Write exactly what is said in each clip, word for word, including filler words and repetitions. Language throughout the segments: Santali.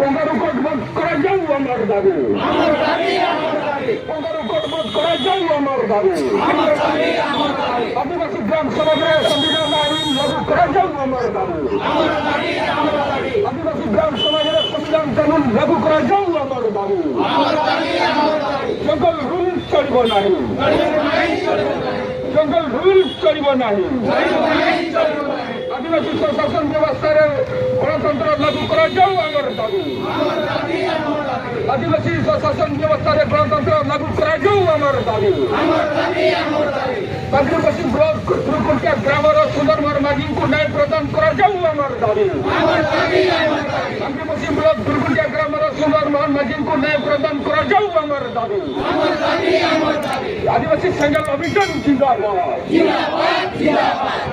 ᱠᱚᱝᱜᱟᱨᱩ ᱠᱳᱰ ᱵᱚᱱᱫ ᱠᱚᱨᱟ ᱡᱟᱣ ᱟᱢᱟᱨ ᱫᱟᱵᱤ। ᱠᱚᱝᱜᱟᱨᱩ ᱠᱳᱰ ᱵᱚᱱᱫ ᱠᱚᱨᱟ ᱡᱟᱣ ᱟᱢᱟᱨ ᱫᱟᱵᱤ। ᱟᱹᱫᱤᱵᱟᱹᱥᱤ ᱜᱨᱟᱢ ᱥᱚᱢᱟᱡᱽ ᱨᱮ ᱥᱚᱝᱵᱤᱫᱷᱟᱱ ᱟᱹᱭᱤᱱ ᱞᱟᱹᱜᱩ ᱠᱚᱨᱟ ᱡᱟᱣ ᱟᱢᱟᱨ ᱫᱟᱵᱤ। ᱟᱹᱫᱤᱵᱟᱹᱥᱤ ᱜᱨᱟᱢ ᱥᱚᱢᱟᱡᱽ ᱨᱮ ᱥᱚᱝᱵᱤᱫᱷᱟᱱ ᱠᱟᱹᱱᱩᱱ ᱞᱟᱹᱜᱩ ᱠᱚᱨᱟ ᱡᱟᱣ ᱟᱢᱟᱨ ᱫᱟᱵᱤ। ᱡᱚᱝᱜᱚᱞ ᱨᱩᱞ ᱪᱚᱲᱤᱵᱚ ᱱᱟᱦᱤ। ᱡᱚᱝᱜᱚᱞ ᱨᱩᱞ ᱪᱚᱲᱤᱵᱚ ᱱᱟᱦᱤ। ᱟᱹᱫᱤᱵᱟᱹᱥᱤ ᱥᱚᱥᱟᱥᱚᱱ ᱵᱮᱵᱚᱥᱛᱷᱟ ᱨᱮ ᱜᱚᱬᱚᱛᱚᱱᱛᱨᱚ ᱞᱟᱹᱜᱩ ᱠᱚᱨᱟ ᱡᱟᱣ ᱟᱢᱟᱨ ᱫᱟᱵᱤ। ᱟᱹᱫᱤᱵᱟᱹᱥᱤ ᱥᱚᱥᱟᱥᱚᱱ ᱵᱮᱵᱚᱥᱛᱷᱟ ᱨᱮ ᱜᱚᱬᱚᱛᱚᱱᱛᱨᱚ ᱞᱟᱹᱜᱩ ᱠᱚᱨᱟ ᱡᱟᱣ ᱟᱢᱟᱨ ᱫᱟᱵᱤ। ᱵᱟᱜᱽᱨᱤᱯᱚᱥᱤ ᱵᱞᱚᱠ ᱛᱨᱤᱠᱩᱴᱤᱭᱟ ᱜᱨᱟᱢ ᱨᱮ ᱥᱩᱱᱫᱚᱨ ᱢᱳᱦᱚᱱ ᱢᱟᱹᱡᱷᱤ ᱠᱚ ᱱᱟᱭ ᱯᱨᱚᱫᱟᱱ ᱠᱚᱨᱟ ᱡᱟᱣ ᱟᱢᱟᱨ ᱫᱟᱵᱤ। ᱵᱟᱜᱽᱨᱤᱯᱚᱥᱤ ᱵᱞᱚᱠ ᱛᱨᱤᱠᱩᱴᱤᱭᱟ ᱜᱨᱟᱢ ᱨᱮ ᱥᱩᱱᱫᱚᱨ ᱢᱳᱦᱚᱱ ᱢᱟᱹᱡᱷᱤ ᱠᱚ ᱱᱟᱭ ᱯᱨᱚᱫᱟᱱ ᱠᱚᱨᱟ ᱡᱟᱣ ᱟᱢᱟᱨ ᱫᱟᱵᱤ। ᱟᱹᱫᱤᱵᱟᱹᱥᱤ ᱥᱮᱸᱜᱮᱞ ᱚᱵᱷᱤᱡᱟᱱ ᱡᱤᱱᱫᱟᱵᱟᱫ।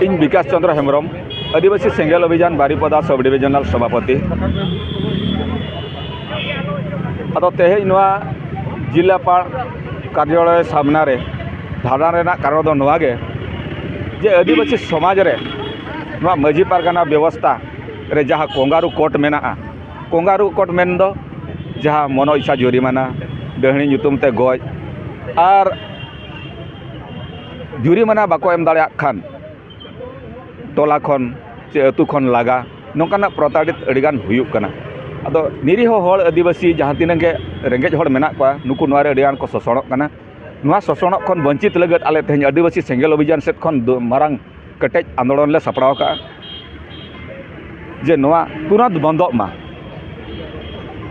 ᱤᱧ ᱵᱤᱠᱟᱥ ᱪᱚᱸᱫᱽᱨᱚ ᱦᱮᱢᱵᱨᱚᱢ, ᱟᱹᱫᱤᱵᱟᱹᱥᱤ ᱥᱮᱸᱜᱮᱞ ᱚᱵᱷᱤᱡᱟᱱ ᱵᱟᱨᱤᱯᱚᱫᱟ ᱥᱚᱵ ᱰᱤᱵᱤᱡᱚᱱᱟᱞ ᱥᱚᱵᱷᱟᱯᱚᱛᱤ᱾ ᱟᱫᱚ ᱛᱮᱦᱮᱧ ᱱᱚᱣᱟ ᱡᱤᱞᱟᱯᱟᱲ ᱠᱟᱨᱡᱟᱞᱚᱭ ᱥᱟᱢᱱᱟ ᱨᱮ ᱫᱷᱟᱨᱱᱟ ᱨᱮᱱᱟᱜ ᱠᱟᱨᱚᱱ ᱫᱚ ᱱᱚᱣᱟ ᱜᱮ ᱡᱮ ᱟᱹᱫᱤᱵᱟᱹᱥᱤ ᱥᱚᱢᱟᱡᱽ ᱨᱮ ᱱᱚᱣᱟ ᱢᱟᱹᱡᱷᱤ ᱯᱟᱨᱜᱟᱱᱟ ᱵᱮᱵᱚᱥᱛᱷᱟ ᱨᱮ ᱡᱟᱦᱟᱸ ᱠᱚᱝᱜᱟᱨᱩ ᱠᱳᱰ ᱢᱮᱱᱟᱜᱼᱟ, ᱠᱚᱝᱜᱟᱨᱩ ᱠᱳᱰ ᱢᱮᱱᱫᱚ ᱡᱟᱦᱟᱸ ᱢᱚᱱᱚ ᱤᱪᱪᱷᱟ ᱡᱩᱨᱤᱢᱟᱱᱟ, ᱰᱟᱹᱦᱱᱤ ᱧᱩᱛᱩᱢ ᱛᱮ ᱜᱚᱡ, ᱟᱨ ᱡᱩᱨᱤᱢᱟᱱᱟ ᱵᱟᱠᱚ ᱮᱢ ᱫᱟᱲᱮᱭᱟᱜ ᱠᱷᱟᱱ ᱴᱚᱞᱟ ᱠᱷᱚᱱ ᱪᱮ ᱟᱹᱛᱩ ᱠᱷᱚᱱ ᱞᱟᱜᱟ, ᱱᱚᱝᱠᱟᱱᱟᱜ ᱯᱨᱚᱛᱟᱲᱤᱛ ᱟᱹᱰᱤᱜᱟᱱ ᱦᱩᱭᱩᱜ ᱠᱟᱱᱟ᱾ ᱟᱫᱚ ᱱᱤᱨᱤᱦᱚ ᱦᱚᱲ, ᱟᱹᱫᱤᱵᱟᱹᱥᱤ ᱡᱟᱦᱟᱸ ᱛᱤᱱᱟᱹᱜ ᱜᱮ ᱨᱮᱸᱜᱮᱡ ᱦᱚᱲ ᱢᱮᱱᱟᱜ ᱠᱚᱣᱟ, ᱱᱩᱠᱩ ᱱᱚᱣᱟ ᱨᱮ ᱟᱹᱰᱤᱜᱟᱱ ᱠᱚ ᱥᱳᱥᱚᱱᱚᱜ ᱠᱟᱱᱟ᱾ ᱱᱚᱣᱟ ᱥᱳᱥᱚᱱᱚᱜ ᱠᱷᱚᱱ ᱵᱚᱧᱪᱤᱛ ᱞᱟᱹᱜᱤᱫ ᱟᱞᱮ ᱛᱮᱦᱮᱧ ᱟᱹᱫᱤᱵᱟᱹᱥᱤ ᱥᱮᱸᱜᱮᱞ ᱚᱵᱷᱤᱡᱟᱱ ᱥᱮᱫ ᱠᱷᱚᱱ ᱫᱚ ᱢᱟᱨᱟᱝ ᱠᱮᱴᱮᱡ ᱟᱱᱫᱳᱞᱚᱱ ᱞᱮ ᱥᱟᱯᱲᱟᱣ ᱠᱟᱜᱼᱟ ᱡᱮ ᱱᱚᱣᱟ ᱛᱩᱨᱟᱹᱛ ᱵᱚᱱᱫᱚᱜ ᱢᱟ᱾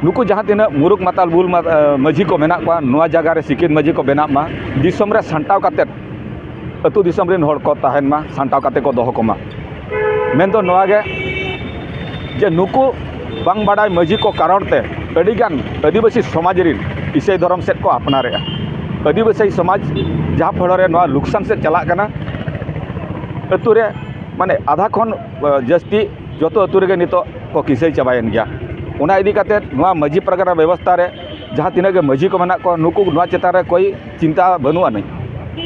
ᱱᱩᱠᱩ ᱡᱟᱦᱟᱸ ᱛᱤᱱᱟᱹᱜ ᱢᱩᱨᱩᱠ ᱢᱟᱛᱟᱞ ᱵᱩᱞ ᱢᱟ-, ᱮ, ᱢᱟᱹᱡᱷᱤ ᱠᱚ ᱢᱮᱱᱟᱜ ᱠᱚᱣᱟ, ᱱᱚᱣᱟ ᱡᱟᱭᱜᱟ ᱨᱮ ᱥᱤᱠᱷᱤᱛ ᱢᱟᱹᱡᱷᱤ ᱠᱚ ᱵᱮᱱᱟᱜ ᱢᱟ, ᱫᱤᱥᱚᱢ ᱨᱮ ᱥᱟᱢᱴᱟᱣ ᱠᱟᱛᱮᱫ, ᱟᱹᱛᱩ ᱫᱤᱥᱚᱢ ᱨᱮᱱ ᱦᱚᱲ ᱠᱚ ᱛᱟᱦᱮᱱ ᱢᱟ, ᱥᱟᱢᱴᱟᱣ ᱠᱟᱛᱮᱫ ᱠᱚ ᱫᱚᱦᱚ ᱠᱚᱢᱟ᱾ ᱢᱮᱱᱫᱚ ᱱᱚᱣᱟ ᱜᱮ ᱡᱮ ᱱᱩᱠᱩ ᱵᱟᱝ ᱵᱟᱰᱟᱭ ᱢᱟᱹᱡᱷᱤ ᱠᱚ ᱠᱟᱨᱚᱱ ᱛᱮ ᱟᱹᱰᱤᱜᱟᱱ ᱟᱹᱫᱤᱵᱟᱹᱥᱤ ᱥᱚᱢᱟᱡᱽ ᱨᱮᱱ ᱤᱥᱟᱹᱭ ᱫᱷᱚᱨᱚᱢ ᱥᱮᱫ ᱠᱚ ᱟᱯᱱᱟᱨᱮᱜᱼᱟ᱾ ᱟᱹᱫᱤᱵᱟᱹᱥᱤ ᱥᱚᱢᱟᱡᱽ ᱡᱟᱦᱟᱸ ᱯᱷᱚᱲᱚ ᱨᱮ ᱱᱚᱣᱟ ᱞᱩᱠᱥᱟᱱ ᱥᱮᱫ ᱪᱟᱞᱟᱜ ᱠᱟᱱᱟ, ᱟᱹᱛᱩ ᱨᱮ ᱢᱟᱱᱮ ᱟᱫᱷᱟ ᱠᱷᱚᱱ, ᱟ, ᱡᱟᱹᱥᱛᱤ ᱡᱚᱛᱚ ᱟᱹᱛᱩ ᱨᱮᱜᱮ ᱱᱤᱛᱚᱜ ᱠᱚ ᱠᱤᱥᱟᱹᱭ ᱪᱟᱵᱟᱭᱮᱱ ᱜᱮᱭᱟ᱾ ᱚᱱᱟ ᱤᱫᱤ ᱠᱟᱛᱮᱫ ᱱᱚᱣᱟ ᱢᱟᱹᱡᱷᱤ ᱯᱟᱨᱜᱟᱱᱟ ᱵᱮᱵᱚᱥᱛᱷᱟ ᱨᱮ ᱡᱟᱦᱟᱸ ᱛᱤᱱᱟᱹᱜ ᱜᱮ ᱢᱟᱹᱡᱷᱤ ᱠᱚ ᱢᱮᱱᱟᱜ ᱠᱚᱣᱟ, ᱱᱩᱠᱩ ᱱᱚᱣᱟ ᱪᱮᱛᱟᱱ ᱨᱮ ᱠᱚᱭ ᱪᱤᱱᱛᱟ ᱵᱟᱹᱱᱩᱜ ᱟᱹᱱᱤᱡ᱾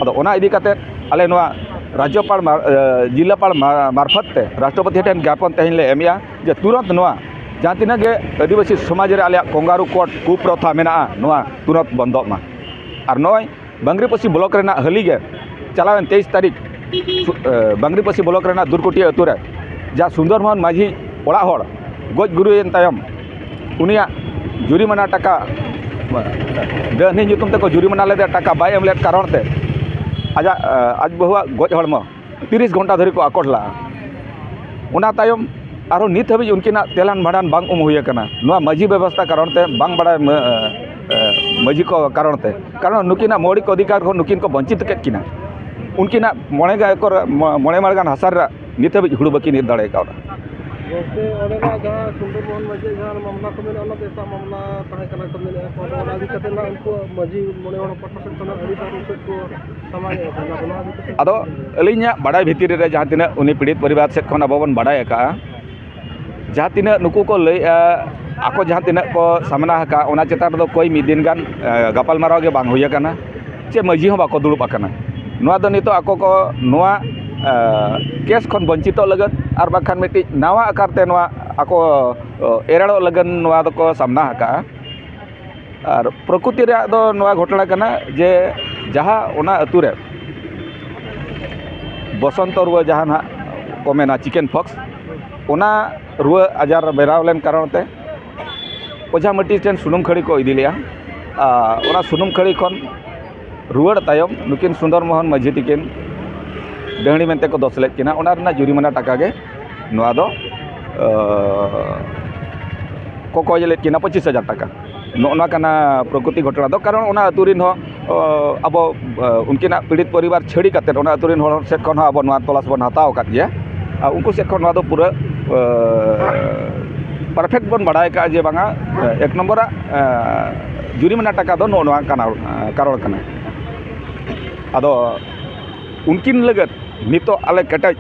ᱟᱫᱚ ᱚᱱᱟ ᱤᱫᱤ ᱠᱟᱛᱮᱫ ᱟᱞᱮ ᱱᱚᱣᱟ ᱨᱟᱡᱽᱡᱚᱯᱟᱲ ᱢᱟᱨ-, ᱮ, ᱡᱤᱞᱟᱯᱟᱲ ᱢᱟ-, ᱢᱟᱨᱯᱷᱚᱛ ᱛᱮ ᱨᱟᱥᱴᱨᱚᱯᱚᱛᱤ ᱴᱷᱮᱱ ᱜᱮᱭᱟᱯᱚᱱ ᱛᱮᱦᱮᱧ ᱞᱮ ᱮᱢᱮᱜᱼᱟ ᱡᱮ ᱛᱩᱨᱟᱹᱛ ᱱᱚᱣᱟ ᱡᱟᱦᱟᱸ ᱛᱤᱱᱟᱹᱜ ᱜᱮ ᱟᱹᱫᱤᱵᱟᱹᱥᱤ ᱥᱚᱢᱟᱡᱽ ᱨᱮ ᱟᱞᱮᱭᱟᱜ ᱠᱚᱝᱜᱟᱨᱩ ᱠᱳᱰ ᱠᱩᱯᱨᱚᱛᱷᱟ ᱢᱮᱱᱟᱜᱼᱟ, ᱱᱚᱣᱟ ᱛᱩᱨᱟᱹᱛ ᱵᱚᱱᱫᱚᱜ ᱢᱟ᱾ ᱟᱨ ᱱᱚᱜᱼᱚᱭ ᱵᱟᱝᱨᱤᱯᱚᱥᱤ ᱵᱞᱚᱠ ᱨᱮᱱᱟᱜ ᱦᱟᱹᱞᱤ ᱜᱮ ᱪᱟᱞᱟᱣᱮᱱ ᱛᱮᱭᱤᱥ ᱛᱟᱹᱨᱤᱠᱷ ᱥᱩ-, ᱮ, ᱵᱟᱝᱨᱤᱯᱚᱥᱤ ᱵᱞᱚᱠ ᱨᱮᱱᱟᱜ ᱫᱩᱨᱠᱩᱴᱤᱭᱟᱹ ᱟᱹᱛᱩ ᱨᱮ ᱡᱟᱦᱟᱸ ᱥᱩᱱᱫᱚᱨ ᱢᱳᱦᱚᱱ ᱢᱟᱹᱡᱷᱤ ᱚᱲᱟᱜ ᱦᱚᱲ ᱜᱚᱡ ᱜᱩᱨᱩᱭᱮᱱ ᱛᱟᱭᱚᱢ ᱩᱱᱤᱭᱟᱜ ᱡᱩᱨᱤᱢᱟᱱᱟ ᱴᱟᱠᱟ ᱰᱟᱹᱦᱱᱤ ᱧᱩᱛᱩᱢ ᱛᱮᱠᱚ ᱡᱩᱨᱤᱢᱟᱱᱟ ᱞᱮᱫᱮᱭᱟ, ᱴᱟᱠᱟ ᱵᱟᱭ ᱮᱢ ᱞᱮᱫ ᱠᱟᱨᱚᱱ ᱛᱮ ᱟᱡᱟᱜ, ᱮ, ᱟᱡ ᱵᱟᱹᱦᱩᱣᱟᱜ ᱜᱚᱡ ᱦᱚᱲᱢᱚ ᱛᱤᱨᱤᱥ ᱜᱷᱚᱱᱴᱟ ᱫᱷᱟᱹᱨᱤᱡ ᱠᱚ ᱟᱠᱚᱴ ᱞᱟᱜᱼᱟ᱾ ᱚᱱᱟ ᱛᱟᱭᱚᱢ ᱟᱨᱦᱚᱸ ᱱᱤᱛ ᱦᱟᱹᱵᱤᱡ ᱩᱱᱠᱤᱱᱟᱜ ᱛᱮᱞᱟᱱ ᱵᱷᱟᱸᱰᱟᱱ ᱵᱟᱝ ᱩᱢ ᱦᱩᱭ ᱟᱠᱟᱱᱟ, ᱱᱚᱣᱟ ᱢᱟᱹᱡᱷᱤ ᱵᱮᱵᱚᱥᱛᱷᱟ ᱠᱟᱨᱚᱱ ᱛᱮ, ᱵᱟᱝ ᱵᱟᱲᱟᱭ ᱢᱟᱹ-, ᱮ, ᱢᱟᱹᱡᱷᱤ ᱠᱚ ᱠᱟᱨᱚᱱ ᱛᱮ, ᱠᱟᱨᱚᱱ ᱱᱩᱠᱤᱱᱟᱜ ᱢᱳᱣᱞᱤᱠ ᱚᱫᱷᱤᱠᱟᱨ ᱠᱷᱚᱱ ᱱᱩᱠᱤᱱ ᱠᱚ ᱵᱚᱧᱪᱤᱛ ᱠᱮᱫ ᱠᱤᱱᱟ᱾ ᱩᱱᱠᱤᱱᱟᱜ ᱢᱚᱬᱮ ᱮᱠᱚᱨ, ᱢᱚᱬᱮ ᱢᱟᱲ ᱜᱟᱱ ᱦᱟᱥᱟ ᱨᱮᱱᱟᱜ ᱱᱤᱛ ᱦᱟᱹᱵᱤᱡ ᱦᱩᱲᱩ ᱵᱟᱹᱠᱤᱱ ᱤᱨ ᱫᱟᱲᱮ ᱠᱟᱣᱫᱟ᱾ ᱜᱚᱢᱠᱮ, ᱚᱸᱰᱮᱱᱟᱜ ᱡᱟᱦᱟᱸ ᱥᱩᱱᱫᱚᱨ ᱢᱳᱦᱚᱱ ᱢᱟᱹᱡᱷᱤᱭᱟᱜ ᱡᱟᱦᱟᱸ ᱢᱟᱢᱞᱟ ᱠᱚ ᱢᱮᱱᱟᱜᱼᱟ, ᱚᱱᱟ ᱫᱚ ᱮᱴᱟᱜ ᱢᱟᱢᱞᱟ ᱛᱟᱦᱮᱸ ᱠᱟᱱᱟ ᱠᱚ ᱢᱮᱱᱮᱫᱼᱟ ᱠᱚ, ᱟᱫᱚ ᱚᱱᱟ ᱤᱫᱤ ᱠᱟᱛᱮ ᱱᱟᱜ ᱩᱱᱠᱩ ᱢᱟᱹᱡᱷᱤ ᱢᱚᱬᱮ ᱦᱚᱲ ᱯᱟᱦᱴᱟ ᱥᱮᱫ ᱠᱷᱚᱱᱟᱜ ᱟᱹᱰᱤ ᱵᱟᱨ ᱩᱱᱠᱩ ᱠᱚ ᱥᱟᱢᱟᱝ ᱮᱫ ᱠᱟᱱᱟ, ᱟᱫᱚ ᱱᱚᱣᱟ ᱤᱫᱤ ᱠᱟᱛᱮ ᱟᱫᱚ ᱟᱹᱞᱤᱧᱟᱜ ᱵᱟᱲᱟᱭ ᱵᱷᱤᱛᱤᱨ ᱨᱮ ᱡᱟᱦᱟᱸ ᱛᱤᱱᱟᱹᱜ ᱩᱱᱤ ᱯᱤᱲᱤᱛ ᱯᱚᱨᱤᱵᱟᱨ ᱥᱮᱫ ᱠᱷᱚᱱ ᱟᱵᱚ ᱵᱚᱱ ᱵᱟᱲᱟᱭ ᱟᱠᱟᱫᱼᱟ, ᱡᱟᱦᱟᱸ ᱛᱤᱱᱟᱹᱜ ᱱᱩᱠᱩ ᱠᱚ ᱞᱟᱹᱭᱮᱫᱼᱟ, ᱟᱠᱚ ᱡᱟᱦᱟᱸ ᱛᱤᱱᱟᱹᱜ ᱠᱚ ᱥᱟᱢᱱᱟ ᱟᱠᱟᱫ, ᱚᱱᱟ ᱪᱮᱛᱟᱱ ᱨᱮᱫᱚ ᱠᱚᱭ ᱢᱤᱫ ᱫᱤᱱ ᱜᱟᱱ, ᱮ, ᱜᱟᱯᱟᱞᱢᱟᱨᱟᱣ ᱜᱮ ᱵᱟᱝ ᱦᱩᱭ ᱟᱠᱟᱱᱟ, ᱪᱮ ᱢᱟᱹᱡᱷᱤ ᱦᱚᱸ ᱵᱟᱠᱚ ᱫᱩᱲᱩᱵ ᱟᱠᱟᱱᱟ᱾ ᱱᱚᱣᱟ ᱫᱚ ᱱᱤᱛᱚᱜ ᱟᱠᱚ ᱠᱚ ᱱᱚᱣᱟ, ᱮ, ᱠᱮᱥ ᱠᱷᱚᱱ ᱵᱚᱧᱪᱤᱛᱚᱜ ᱞᱟᱹᱜᱤᱫ ᱟᱨ ᱵᱟᱝᱠᱷᱟᱱ ᱢᱤᱫᱴᱤᱡ ᱱᱟᱣᱟ ᱟᱠᱟᱨ ᱛᱮ ᱱᱚᱣᱟ ᱟᱠᱚ, ᱮ, ᱮᱨᱟᱲᱚᱜ ᱞᱟᱹᱜᱤᱫ ᱱᱚᱣᱟ ᱫᱚᱠᱚ ᱥᱟᱢᱱᱟ ᱟᱠᱟᱫᱼᱟ᱾ ᱟᱨ ᱯᱨᱚᱠᱨᱤᱛᱤ ᱨᱮᱭᱟᱜ ᱫᱚ ᱱᱚᱣᱟ ᱜᱷᱚᱴᱚᱱᱟ ᱠᱟᱱᱟ ᱡᱮ ᱡᱟᱦᱟᱸ ᱚᱱᱟ ᱟᱹᱛᱩ ᱨᱮ ᱵᱚᱥᱚᱱᱛᱚ ᱨᱩᱣᱟᱹ, ᱡᱟᱦᱟᱸ ᱱᱟᱦᱟᱜ ᱠᱚ ᱢᱮᱱᱟ ᱪᱤᱠᱮᱱ ᱯᱷᱚᱠᱥ, ᱚᱱᱟ ᱨᱩᱣᱟᱹ ᱟᱡᱟᱨ ᱵᱮᱱᱟᱣ ᱞᱮᱱ ᱠᱟᱨᱚᱱ ᱛᱮ ᱚᱡᱷᱟ ᱢᱟᱹᱴᱤ ᱴᱷᱮᱱ ᱥᱩᱱᱩᱢ ᱠᱷᱟᱹᱲᱤ ᱠᱚ ᱤᱫᱤ ᱞᱮᱫᱼᱟ᱾ ᱟᱨ ᱚᱱᱟ ᱥᱩᱱᱩᱢ ᱠᱷᱟᱹᱲᱤ ᱠᱷᱚᱱ ᱨᱩᱣᱟᱹᱲ ᱛᱟᱭᱚᱢ ᱱᱩᱠᱤᱱ ᱥᱩᱱᱫᱚᱨ ᱢᱳᱦᱚᱱ ᱢᱟᱹᱡᱷᱤ ᱛᱤᱠᱤᱱ ᱰᱟᱹᱦᱲᱤ ᱢᱮᱱᱛᱮ ᱠᱚ ᱫᱚᱥ ᱞᱮᱫ ᱠᱤᱱᱟ, ᱚᱱᱟ ᱨᱮᱱᱟᱜ ᱡᱩᱨᱤᱢᱟᱱᱟ ᱴᱟᱠᱟ ᱜᱮ ᱱᱚᱣᱟ ᱫᱚ, ᱟᱸ, ᱠᱚ ᱠᱚᱭ ᱞᱮᱫ ᱠᱤᱱᱟ ᱯᱚᱸᱪᱤᱥ ᱦᱟᱡᱟᱨ ᱴᱟᱠᱟ᱾ ᱱᱚᱜᱼᱚ ᱱᱚᱣᱟ ᱠᱟᱱᱟ ᱯᱨᱚᱠᱨᱤᱛᱤ ᱜᱷᱚᱴᱚᱱᱟ ᱫᱚ, ᱠᱟᱨᱚᱱ ᱚᱱᱟ ᱟᱹᱛᱩ ᱨᱤᱱ ᱦᱚᱸ, ᱚ, ᱟᱵᱚ, ᱚ, ᱩᱱᱠᱤᱱᱟᱜ ᱯᱤᱲᱤᱛ ᱯᱚᱨᱤᱵᱟᱨ ᱪᱷᱟᱹᱲᱤ ᱠᱟᱛᱮᱫ ᱚᱱᱟ ᱟᱹᱛᱩ ᱨᱤᱱ ᱦᱚᱲ ᱥᱮᱫ ᱠᱷᱚᱱ ᱦᱚᱸ ᱟᱵᱚ ᱱᱚᱣᱟ ᱛᱚᱞᱟᱥ ᱵᱚᱱ ᱦᱟᱛᱟᱣ ᱟᱠᱟᱫ ᱜᱮᱭᱟ᱾ ᱟᱨ ᱩᱱᱠᱩ ᱥᱮᱫ ᱠᱷᱚᱱ ᱱᱚᱣᱟ ᱫᱚ ᱯᱩᱨᱟᱹ, ᱚ, perfect ᱵᱚᱱ ᱵᱟᱲᱟᱭ ᱟᱠᱟᱫᱼᱟ ᱡᱮ ᱵᱟᱝᱟ, ᱮᱠ ᱱᱚᱢᱵᱚᱨᱟᱜ, ᱮ, ᱡᱩᱨᱤᱢᱟᱱᱟ ᱴᱟᱠᱟ ᱫᱚ ᱱᱚᱜᱼᱚ ᱱᱚᱣᱟ ᱠᱟᱱᱟ, ᱠᱟᱨᱚᱲ ᱠᱟᱱᱟ᱾ ᱟᱫᱚ ᱩᱱᱠᱤᱱ ᱞᱟᱹᱜᱤᱫ ᱱᱤᱛᱚᱜ ᱟᱞᱮ ᱠᱮᱴᱮᱡ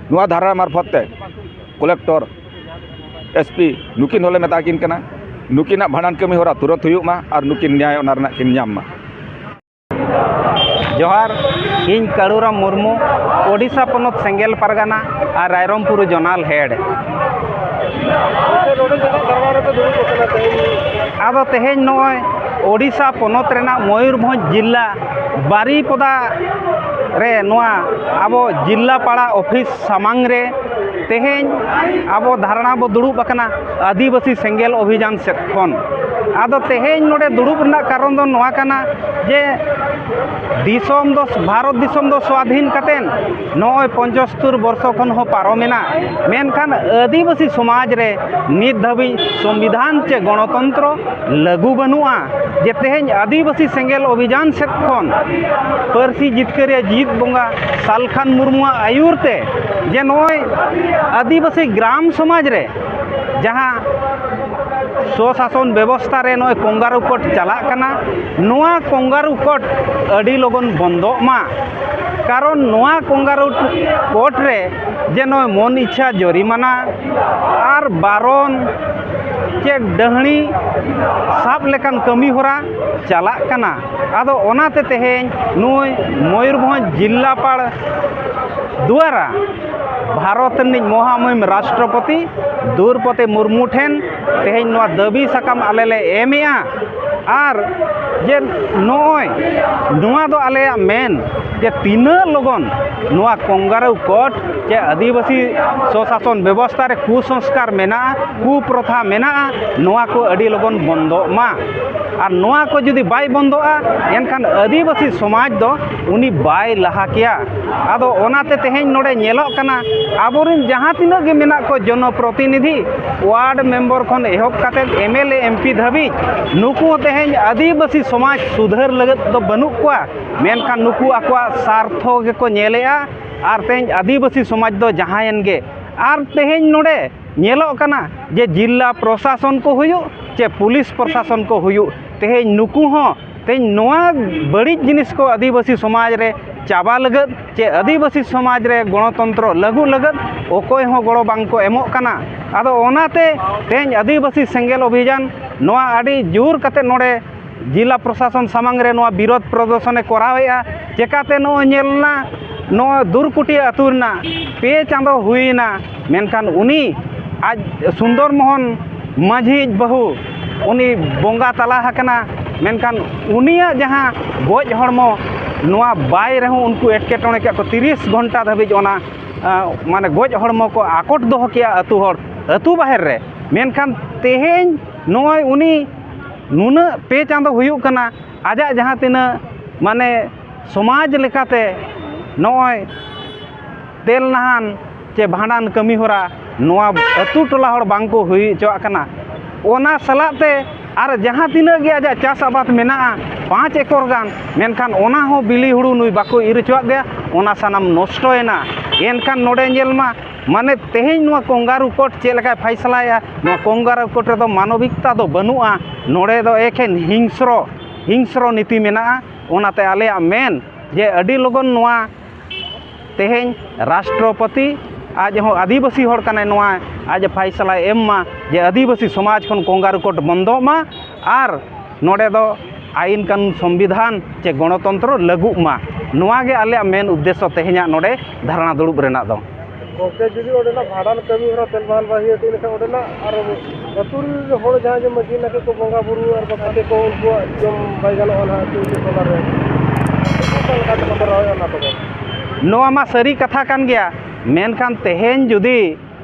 ᱱᱚᱣᱟ ᱫᱷᱟᱨᱟ ᱢᱟᱨᱯᱷᱚᱛ ᱛᱮ ᱠᱚᱞᱮᱠᱴᱚᱨ, ᱮᱥᱯᱤ ᱱᱩᱠᱤᱱ ᱦᱚᱸᱞᱮ ᱢᱮᱛᱟ ᱠᱤᱱ ᱠᱟᱱᱟ, ᱱᱩᱠᱤᱱᱟᱜ ᱵᱷᱟᱸᱰᱟᱱ ᱠᱟᱹᱢᱤ ᱦᱚᱨᱟ ᱛᱩᱨᱟᱹᱛ ᱦᱩᱭᱩᱜ ᱢᱟ ᱟᱨ ᱱᱩᱠᱤᱱ ᱱᱮᱭᱟᱭ ᱚᱱᱟ ᱨᱮᱱᱟᱜ ᱠᱤᱱ ᱧᱟᱢ ᱢᱟ᱾ ᱡᱚᱦᱟᱨ, ᱤᱧ ᱠᱟᱹᱲᱩᱨᱟᱢ ᱢᱩᱨᱢᱩ, ᱳᱰᱤᱥᱟ ᱯᱚᱱᱚᱛ ᱥᱮᱸᱜᱮᱞ ᱯᱟᱨᱜᱟᱱᱟ ᱟᱨ ᱨᱟᱭᱨᱚᱝᱯᱩᱨ ᱡᱚᱱᱟᱞ ᱦᱮᱰ᱾ ᱟᱫᱚ ᱛᱮᱦᱮᱧ ᱱᱚᱜᱼᱚᱭ ᱳᱰᱤᱥᱟ ᱯᱚᱱᱚᱛ ᱨᱮᱱᱟᱜ ᱢᱚᱭᱩᱨᱵᱷᱚᱸᱡᱽ ᱡᱤᱞᱟ ᱵᱟᱨᱤᱯᱚᱫᱟ ᱨᱮ ᱱᱚᱣᱟ ᱟᱵᱚ ᱡᱤᱞᱟ ᱯᱟᱲᱟ ᱚᱯᱷᱤᱥ ᱥᱟᱢᱟᱝ ᱨᱮ ᱛᱮᱦᱮᱧ ᱟᱵᱚ ᱫᱷᱟᱨᱱᱟ ᱵᱚ ᱫᱩᱲᱩᱵ ᱟᱠᱟᱱᱟ ᱟᱹᱫᱤᱵᱟᱹᱥᱤ ᱥᱮᱸᱜᱮᱞ ᱚᱵᱷᱤᱡᱟᱱ ᱥᱮᱫ ᱠᱷᱚᱱ᱾ ᱟᱫᱚ ᱛᱮᱦᱮᱧ ᱱᱚᱰᱮ ᱫᱩᱲᱩᱵ ᱨᱮᱱᱟᱜ ᱠᱟᱨᱚᱱ ᱫᱚ ᱱᱚᱣᱟ ᱠᱟᱱᱟ ᱡᱮ ᱫᱤᱥᱚᱢ ᱫᱚ, ᱵᱷᱟᱨᱚᱛ ᱫᱤᱥᱚᱢ ᱫᱚ ᱥᱣᱟᱫᱷᱤᱱ ᱠᱟᱛᱮᱱ ᱱᱚᱜᱼᱚᱭ ᱯᱚᱸᱪᱟᱛᱛᱳᱨ ᱵᱚᱨᱥᱚ ᱠᱷᱚᱱ ᱦᱚᱸ ᱯᱟᱨᱚᱢᱮᱱᱟ, ᱢᱮᱱᱠᱷᱟᱱ ᱟᱹᱫᱤᱵᱟᱹᱥᱤ ᱥᱚᱢᱟᱡᱽ ᱨᱮ ᱱᱤᱛ ᱫᱷᱟᱹᱵᱤᱡ ᱥᱚᱝᱵᱤᱫᱷᱟᱱ ᱪᱮ ᱜᱚᱬᱚᱛᱚᱱᱛᱨᱚ ᱞᱟᱹᱜᱩ ᱵᱟᱹᱱᱩᱜᱼᱟ᱾ ᱡᱮ ᱛᱮᱦᱮᱧ ᱟᱹᱫᱤᱵᱟᱹᱥᱤ ᱥᱮᱸᱜᱮᱞ ᱚᱵᱷᱤᱡᱟᱱ ᱥᱮᱫ ᱠᱷᱚᱱ ᱯᱟᱹᱨᱥᱤ ᱡᱤᱛᱠᱟᱹᱨᱤᱭᱟᱹ ᱡᱤᱛ ᱵᱚᱸᱜᱟ ᱥᱟᱞᱠᱷᱟᱱ ᱢᱩᱨᱢᱩᱣᱟᱜ ᱟᱹᱭᱩᱨ ᱛᱮ ᱡᱮ ᱱᱚᱜᱼᱚᱭ ᱟᱹᱫᱤᱵᱟᱹᱥᱤ ᱜᱨᱟᱢ ᱥᱚᱢᱟᱡᱽ ᱨᱮ ᱡᱟᱦᱟᱸ ᱥᱚᱥᱟᱥᱚᱱ ᱵᱮᱵᱚᱥᱛᱷᱟ ᱨᱮ ᱱᱚᱜᱼᱚᱭ ᱠᱚᱝᱜᱟᱨᱩ ᱠᱳᱰ ᱪᱟᱞᱟᱜ ᱠᱟᱱᱟ, ᱱᱚᱣᱟ ᱠᱚᱝᱜᱟᱨᱩ ᱠᱳᱰ ᱟᱹᱰᱤ ᱞᱚᱜᱚᱱ ᱵᱚᱱᱫᱚᱜ ᱢᱟ᱾ ᱠᱟᱨᱚᱱ ᱱᱚᱣᱟ ᱠᱚᱝᱜᱟᱨᱩ ᱠᱳᱰ ᱨᱮ ᱡᱮ ᱱᱚᱜᱼᱚᱭ ᱢᱚᱱ ᱤᱪᱪᱷᱟ ᱡᱚᱨᱤᱢᱟᱱᱟ ᱟᱨ ᱵᱟᱨᱚᱱ ᱪᱮ ᱰᱟᱹᱦᱲᱤ ᱥᱟᱵ ᱞᱮᱠᱟᱱ ᱠᱟᱹᱢᱤ ᱦᱚᱨᱟ ᱪᱟᱞᱟᱜ ᱠᱟᱱᱟ᱾ ᱟᱫᱚ ᱚᱱᱟᱛᱮ ᱛᱮᱦᱮᱧ ᱱᱩᱭ ᱢᱚᱭᱩᱨᱵᱷᱚᱸᱡᱽ ᱡᱤᱞᱟᱯᱟᱲ ᱫᱩᱣᱟᱨᱟ ᱵᱷᱟᱨᱚᱛ ᱨᱤᱱᱤᱡ ᱢᱚᱦᱟᱢᱚᱦᱤᱢ ᱨᱟᱥᱴᱨᱚᱯᱚᱛᱤ ᱫᱨᱳᱣᱯᱚᱫᱤ ᱢᱩᱨᱢᱩ ᱴᱷᱮᱱ ᱛᱮᱦᱮᱧ ᱱᱚᱣᱟ ᱫᱟᱹᱵᱤ ᱥᱟᱠᱟᱢ ᱟᱞᱮ ᱞᱮ ᱮᱢᱮᱜᱼᱟ᱾ ᱟᱨ ᱡᱮ ᱱᱚᱜᱼᱚᱭ ᱱᱚᱣᱟ ᱫᱚ ᱟᱞᱮᱭᱟᱜ ᱢᱮᱱ ᱡᱮ ᱛᱤᱱᱟᱹᱜ ᱞᱚᱜᱚᱱ ᱱᱚᱣᱟ ᱠᱚᱝᱜᱟᱨᱩ ᱠᱳᱰ ᱪᱮ ᱟᱹᱫᱤᱵᱟᱹᱥᱤ ᱥᱚᱥᱟᱥᱚᱱ ᱵᱮᱵᱚᱥᱛᱷᱟ ᱨᱮ ᱠᱩᱥᱚᱝᱥᱠᱟᱨ ᱢᱮᱱᱟᱜᱼᱟ, ᱠᱩᱯᱨᱚᱛᱷᱟ ᱢᱮᱱᱟᱜᱼᱟ, ᱱᱚᱣᱟ ᱠᱚ ᱟᱹᱰᱤ ᱞᱚᱜᱚᱱ ᱵᱚᱱᱫᱚᱜ ᱢᱟ᱾ ᱟᱨ ᱱᱚᱣᱟ ᱠᱚ ᱡᱩᱫᱤ ᱵᱟᱭ ᱵᱚᱱᱫᱚᱜᱼᱟ, ᱮᱱᱠᱷᱟᱱ ᱟᱹᱫᱤᱵᱟᱹᱥᱤ ᱥᱚᱢᱟᱡᱽ ᱫᱚ ᱩᱱᱤ ᱵᱟᱭ ᱞᱟᱦᱟ ᱠᱮᱭᱟ᱾ ᱟᱫᱚ ᱚᱱᱟᱛᱮ ᱛᱮᱦᱮᱧ ᱱᱚᱰᱮ ᱧᱮᱞᱚᱜ ᱠᱟᱱᱟ, ᱟᱵᱚᱨᱮᱱ ᱡᱟᱦᱟᱸ ᱛᱤᱱᱟᱹᱜ ᱜᱮ ᱢᱮᱱᱟᱜ ᱠᱚ ᱡᱚᱱᱚᱯᱨᱚᱛᱤᱱᱤᱫᱷᱤ, ᱣᱟᱨᱰ ᱢᱮᱢᱵᱚᱨ ᱠᱷᱚᱱ ᱮᱦᱚᱵ ᱠᱟᱛᱮᱫ M L A, M P ᱫᱷᱟᱹᱵᱤᱡ, ᱱᱩᱠᱩ ᱛᱮᱦᱮᱧ ᱟᱹᱫᱤᱵᱟᱹᱥᱤ ᱥᱚᱢᱟᱡᱽ ᱥᱩᱫᱷᱟᱹᱨ ᱞᱟᱹᱜᱤᱫ ᱫᱚ ᱵᱟᱹᱱᱩᱜ ᱠᱚᱣᱟ, ᱢᱮᱱᱠᱷᱟᱱ ᱱᱩᱠᱩ ᱟᱠᱚᱣᱟᱜ ᱥᱟᱨᱛᱷᱚ ᱜᱮᱠᱚ ᱧᱮᱞᱮᱜᱼᱟ᱾ ᱟᱨ ᱛᱮᱦᱮᱧ ᱟᱹᱫᱤᱵᱟᱹᱥᱤ ᱥᱚᱢᱟᱡᱽ ᱫᱚ ᱡᱟᱦᱟᱸᱭᱮᱱ ᱜᱮ, ᱟᱨ ᱛᱮᱦᱮᱧ ᱱᱚᱰᱮ ᱧᱮᱞᱚᱜ ᱠᱟᱱᱟ ᱡᱮ ᱡᱤᱞᱟ ᱯᱨᱚᱥᱟᱥᱚᱱ ᱠᱚ ᱦᱩᱭᱩᱜ ᱪᱮ ᱯᱩᱞᱤᱥ ᱯᱨᱚᱥᱟᱥᱚᱱ ᱠᱚ ᱦᱩᱭᱩᱜ, ᱛᱮᱦᱮᱧ ᱱᱩᱠᱩ ᱦᱚᱸ ᱛᱮᱦᱮᱧ ᱱᱚᱣᱟ ᱵᱟᱹᱲᱤᱡ ᱡᱤᱱᱤᱥ ᱠᱚ ᱟᱹᱫᱤᱵᱟᱹᱥᱤ ᱥᱚᱢᱟᱡᱽ ᱨᱮ ᱪᱟᱵᱟ ᱞᱟᱹᱜᱤᱫ ᱪᱮ ᱟᱹᱫᱤᱵᱟᱹᱥᱤ ᱥᱚᱢᱟᱡᱽ ᱨᱮ ᱜᱚᱬᱚᱛᱚᱱᱛᱨᱚ ᱞᱟᱹᱜᱩ ᱞᱟᱹᱜᱤᱫ ᱚᱠᱚᱭ ᱦᱚᱸ ᱜᱚᱲᱚ ᱵᱟᱝ ᱠᱚ ᱮᱢᱚᱜ ᱠᱟᱱᱟ᱾ ᱟᱫᱚ ᱚᱱᱟᱛᱮ ᱛᱮᱦᱮᱧ ᱟᱹᱫᱤᱵᱟᱹᱥᱤ ᱥᱮᱸᱜᱮᱞ ᱚᱵᱷᱤᱡᱟᱱ ᱱᱚᱣᱟ ᱟᱹᱰᱤ ᱡᱳᱨ ᱠᱟᱛᱮ ᱱᱚᱰᱮ ᱡᱤᱞᱟ ᱯᱨᱚᱥᱟᱥᱚᱱ ᱥᱟᱢᱟᱝ ᱨᱮ ᱱᱚᱣᱟ ᱵᱤᱨᱳᱫᱷ ᱯᱨᱚᱫᱚᱨᱥᱚᱱᱮ ᱠᱚᱨᱟᱣᱮᱫᱼᱟ᱾ ᱪᱮᱠᱟᱛᱮ ᱱᱚᱜᱼᱚᱭ ᱧᱮᱞ ᱮᱱᱟ, ᱱᱚᱣᱟ ᱫᱩᱨᱠᱩᱴᱤᱭᱟᱹ ᱟᱹᱛᱩ ᱨᱮᱱᱟᱜ ᱯᱮ ᱪᱟᱸᱫᱚ ᱦᱩᱭᱮᱱᱟ, ᱢᱮᱱᱠᱷᱟᱱ ᱩᱱᱤ ᱟᱡ ᱥᱩᱱᱫᱚᱨ ᱢᱳᱦᱚᱱ ᱢᱟᱹᱡᱷᱤᱭᱤᱡ ᱵᱟᱹᱦᱩ ᱩᱱᱤ ᱵᱚᱸᱜᱟ ᱛᱟᱞᱟ ᱟᱠᱟᱱᱟ, ᱢᱮᱱᱠᱷᱟᱱ ᱩᱱᱤᱭᱟᱜ ᱡᱟᱦᱟᱸ ᱜᱚᱡ ᱦᱚᱲᱢᱚ, ᱱᱚᱣᱟ ᱵᱟᱭ ᱨᱮᱦᱚᱸ ᱩᱱᱠᱩ ᱮᱴᱠᱮᱴᱚᱬᱮ ᱠᱮᱫ ᱠᱚ, ᱛᱤᱨᱤᱥ ᱜᱷᱚᱱᱴᱟ ᱫᱷᱟᱹᱵᱤᱡ ᱚᱱᱟ ᱟᱸ, ᱢᱟᱱᱮ ᱜᱚᱡ ᱦᱚᱲᱢᱚ ᱠᱚ ᱟᱠᱚᱴ ᱫᱚᱦᱚ ᱠᱮᱜᱼᱟ ᱟᱹᱛᱩ ᱦᱚᱲ, ᱟᱹᱛᱩ ᱵᱟᱦᱮᱨ ᱨᱮ᱾ ᱢᱮᱱᱠᱷᱟᱱ ᱛᱮᱦᱮᱧ ᱱᱚᱜᱼᱚᱭ ᱩᱱᱤ ᱱᱩᱱᱟᱹᱜ ᱯᱮ ᱪᱟᱸᱫᱚ ᱦᱩᱭᱩᱜ ᱠᱟᱱᱟ, ᱟᱡᱟᱜ ᱡᱟᱦᱟᱸ ᱛᱤᱱᱟᱹᱜ ᱢᱟᱱᱮ ᱥᱚᱢᱟᱡᱽ ᱞᱮᱠᱟᱛᱮ ᱱᱚᱜᱼᱚᱭ ᱛᱮᱞ ᱱᱟᱦᱟᱱ ᱪᱮ ᱵᱷᱟᱸᱰᱟᱱ ᱠᱟᱹᱢᱤ ᱦᱚᱨᱟ ᱱᱚᱣᱟ ᱟᱹᱛᱩ ᱴᱚᱞᱟ ᱦᱚᱲ ᱵᱟᱝ ᱠᱚ ᱦᱩᱭ ᱦᱚᱪᱚᱣᱟᱜ ᱠᱟᱱᱟ᱾ ᱚᱱᱟ ᱥᱟᱞᱟᱜ ᱛᱮ ᱟᱨ ᱡᱟᱦᱟᱸ ᱛᱤᱱᱟᱹᱜ ᱜᱮ ᱟᱡᱟᱜ ᱪᱟᱥ ᱟᱵᱟᱫ ᱢᱮᱱᱟᱜᱼᱟ, ᱯᱟᱸᱪ ᱮᱠᱚᱨ ᱜᱟᱱ, ᱢᱮᱱᱠᱷᱟᱱ ᱚᱱᱟ ᱦᱚᱸ ᱵᱤᱞᱤ ᱦᱩᱲᱩ ᱱᱩᱭ ᱵᱟᱠᱚ ᱤᱨ ᱦᱚᱪᱚᱣᱟᱜ ᱜᱮᱭᱟ, ᱚᱱᱟ ᱥᱟᱱᱟᱢ ᱱᱚᱥᱴᱚᱭᱮᱱᱟ᱾ ᱮᱱᱠᱷᱟᱱ ᱱᱚᱰᱮ ᱧᱮᱞ ᱢᱟ, ᱢᱟᱱᱮ ᱛᱮᱦᱮᱧ ᱱᱚᱣᱟ ᱠᱚᱝᱜᱟᱨᱩ ᱠᱳᱨᱴ ᱪᱮᱫ ᱞᱮᱠᱟᱭ ᱯᱷᱟᱭᱥᱟᱞᱟᱭᱟ? ᱱᱚᱣᱟ ᱠᱚᱝᱜᱟᱨᱩ ᱠᱳᱨᱴ ᱨᱮᱫᱚ ᱢᱟᱱᱚᱵᱤᱠᱛᱟ ᱫᱚ ᱵᱟᱹᱱᱩᱜᱼᱟ, ᱱᱚᱰᱮ ᱫᱚ ᱮᱠᱷᱮᱱ ᱦᱤᱝᱥᱨᱚ, ᱦᱤᱝᱥᱨᱚ ᱱᱤᱛᱤ ᱢᱮᱱᱟᱜᱼᱟ᱾ ᱚᱱᱟᱛᱮ ᱟᱞᱮᱭᱟᱜ ᱢᱮᱱ ᱡᱮ ᱟᱹᱰᱤ ᱞᱚᱜᱚᱱ ᱱᱚᱣᱟ ᱛᱮᱦᱮᱧ ᱨᱟᱥᱴᱨᱚᱯᱚᱛᱤ ᱟᱡ ᱦᱚᱸ ᱟᱹᱫᱤᱵᱟᱹᱥᱤ ᱦᱚᱲ ᱠᱟᱱᱟᱭ, ᱱᱚᱣᱟ ᱟᱡ ᱯᱷᱟᱭᱥᱟᱞᱟᱭ ᱮᱢ ᱢᱟ ᱡᱮ ᱟᱹᱫᱤᱵᱟᱹᱥᱤ ᱥᱚᱢᱟᱡᱽ ᱠᱷᱚᱱ ᱠᱚᱝᱜᱟᱨᱩ ᱠᱳᱨᱴ ᱵᱚᱱᱫᱚᱜ ᱢᱟ ᱟᱨ ᱱᱚᱰᱮ ᱫᱚ ᱟᱹᱭᱤᱱ ᱠᱟᱹᱱᱩᱱ ᱥᱚᱝᱵᱤᱫᱷᱟᱱ ᱪᱮ ᱜᱚᱬᱚᱛᱚᱱᱛᱨᱚ ᱞᱟᱹᱜᱩᱜ ᱢᱟ᱾ ᱱᱚᱣᱟ ᱜᱮ ᱟᱞᱮᱭᱟᱜ ᱢᱮᱱ ᱩᱫᱽᱫᱮᱥᱥᱚ ᱛᱮᱦᱮᱧᱟᱜ ᱱᱚᱰᱮ ᱫᱷᱟᱨᱱᱟ ᱫᱩᱲᱩᱵ ᱨᱮᱱᱟᱜ ᱫᱚ᱾ ᱜᱚᱢᱠᱮ, ᱡᱩᱫᱤ ᱚᱸᱰᱮᱱᱟᱜ ᱵᱷᱟᱸᱰᱟᱱ ᱠᱟᱹᱢᱤ ᱦᱚᱨᱟ ᱛᱮᱞ ᱵᱟᱝ ᱵᱟᱝ ᱦᱩᱭᱩᱜᱼᱟ, ᱤᱱᱟᱹᱠᱷᱟᱱ ᱚᱸᱰᱮᱱᱟᱜ ᱟᱨ ᱟᱹᱛᱩ ᱨᱮᱱ ᱦᱚᱲ ᱡᱟᱦᱟᱸᱭ ᱡᱮ ᱢᱟᱹᱡᱷᱤ ᱱᱟᱭᱠᱮ ᱠᱚ ᱵᱚᱸᱜᱟ ᱵᱩᱨᱩ ᱟᱨ ᱵᱟᱠᱷᱟᱡ ᱠᱚ ᱩᱱᱠᱩᱣᱟᱜ ᱡᱚᱢ ᱵᱟᱭ ᱜᱟᱱᱚᱜᱼᱟ ᱱᱟᱦᱟᱜ ᱟᱹᱛᱩ ᱴᱚᱞᱟ ᱨᱮ᱾ ᱚᱠᱟ ᱞᱮᱠᱟ ᱛᱮᱠᱚ ᱠᱚᱨᱟᱣᱮᱫᱼᱟ ᱚᱱᱟ ᱠᱚᱫᱚ? ᱱᱚᱣᱟ ᱢᱟ ᱥᱟᱹᱨᱤ ᱠᱟᱛᱷᱟ ᱠᱟᱱ ᱜᱮᱭᱟ, ᱢᱮᱱᱠᱷᱟᱱ ᱛᱮᱦᱮᱧ ᱡᱩᱫᱤ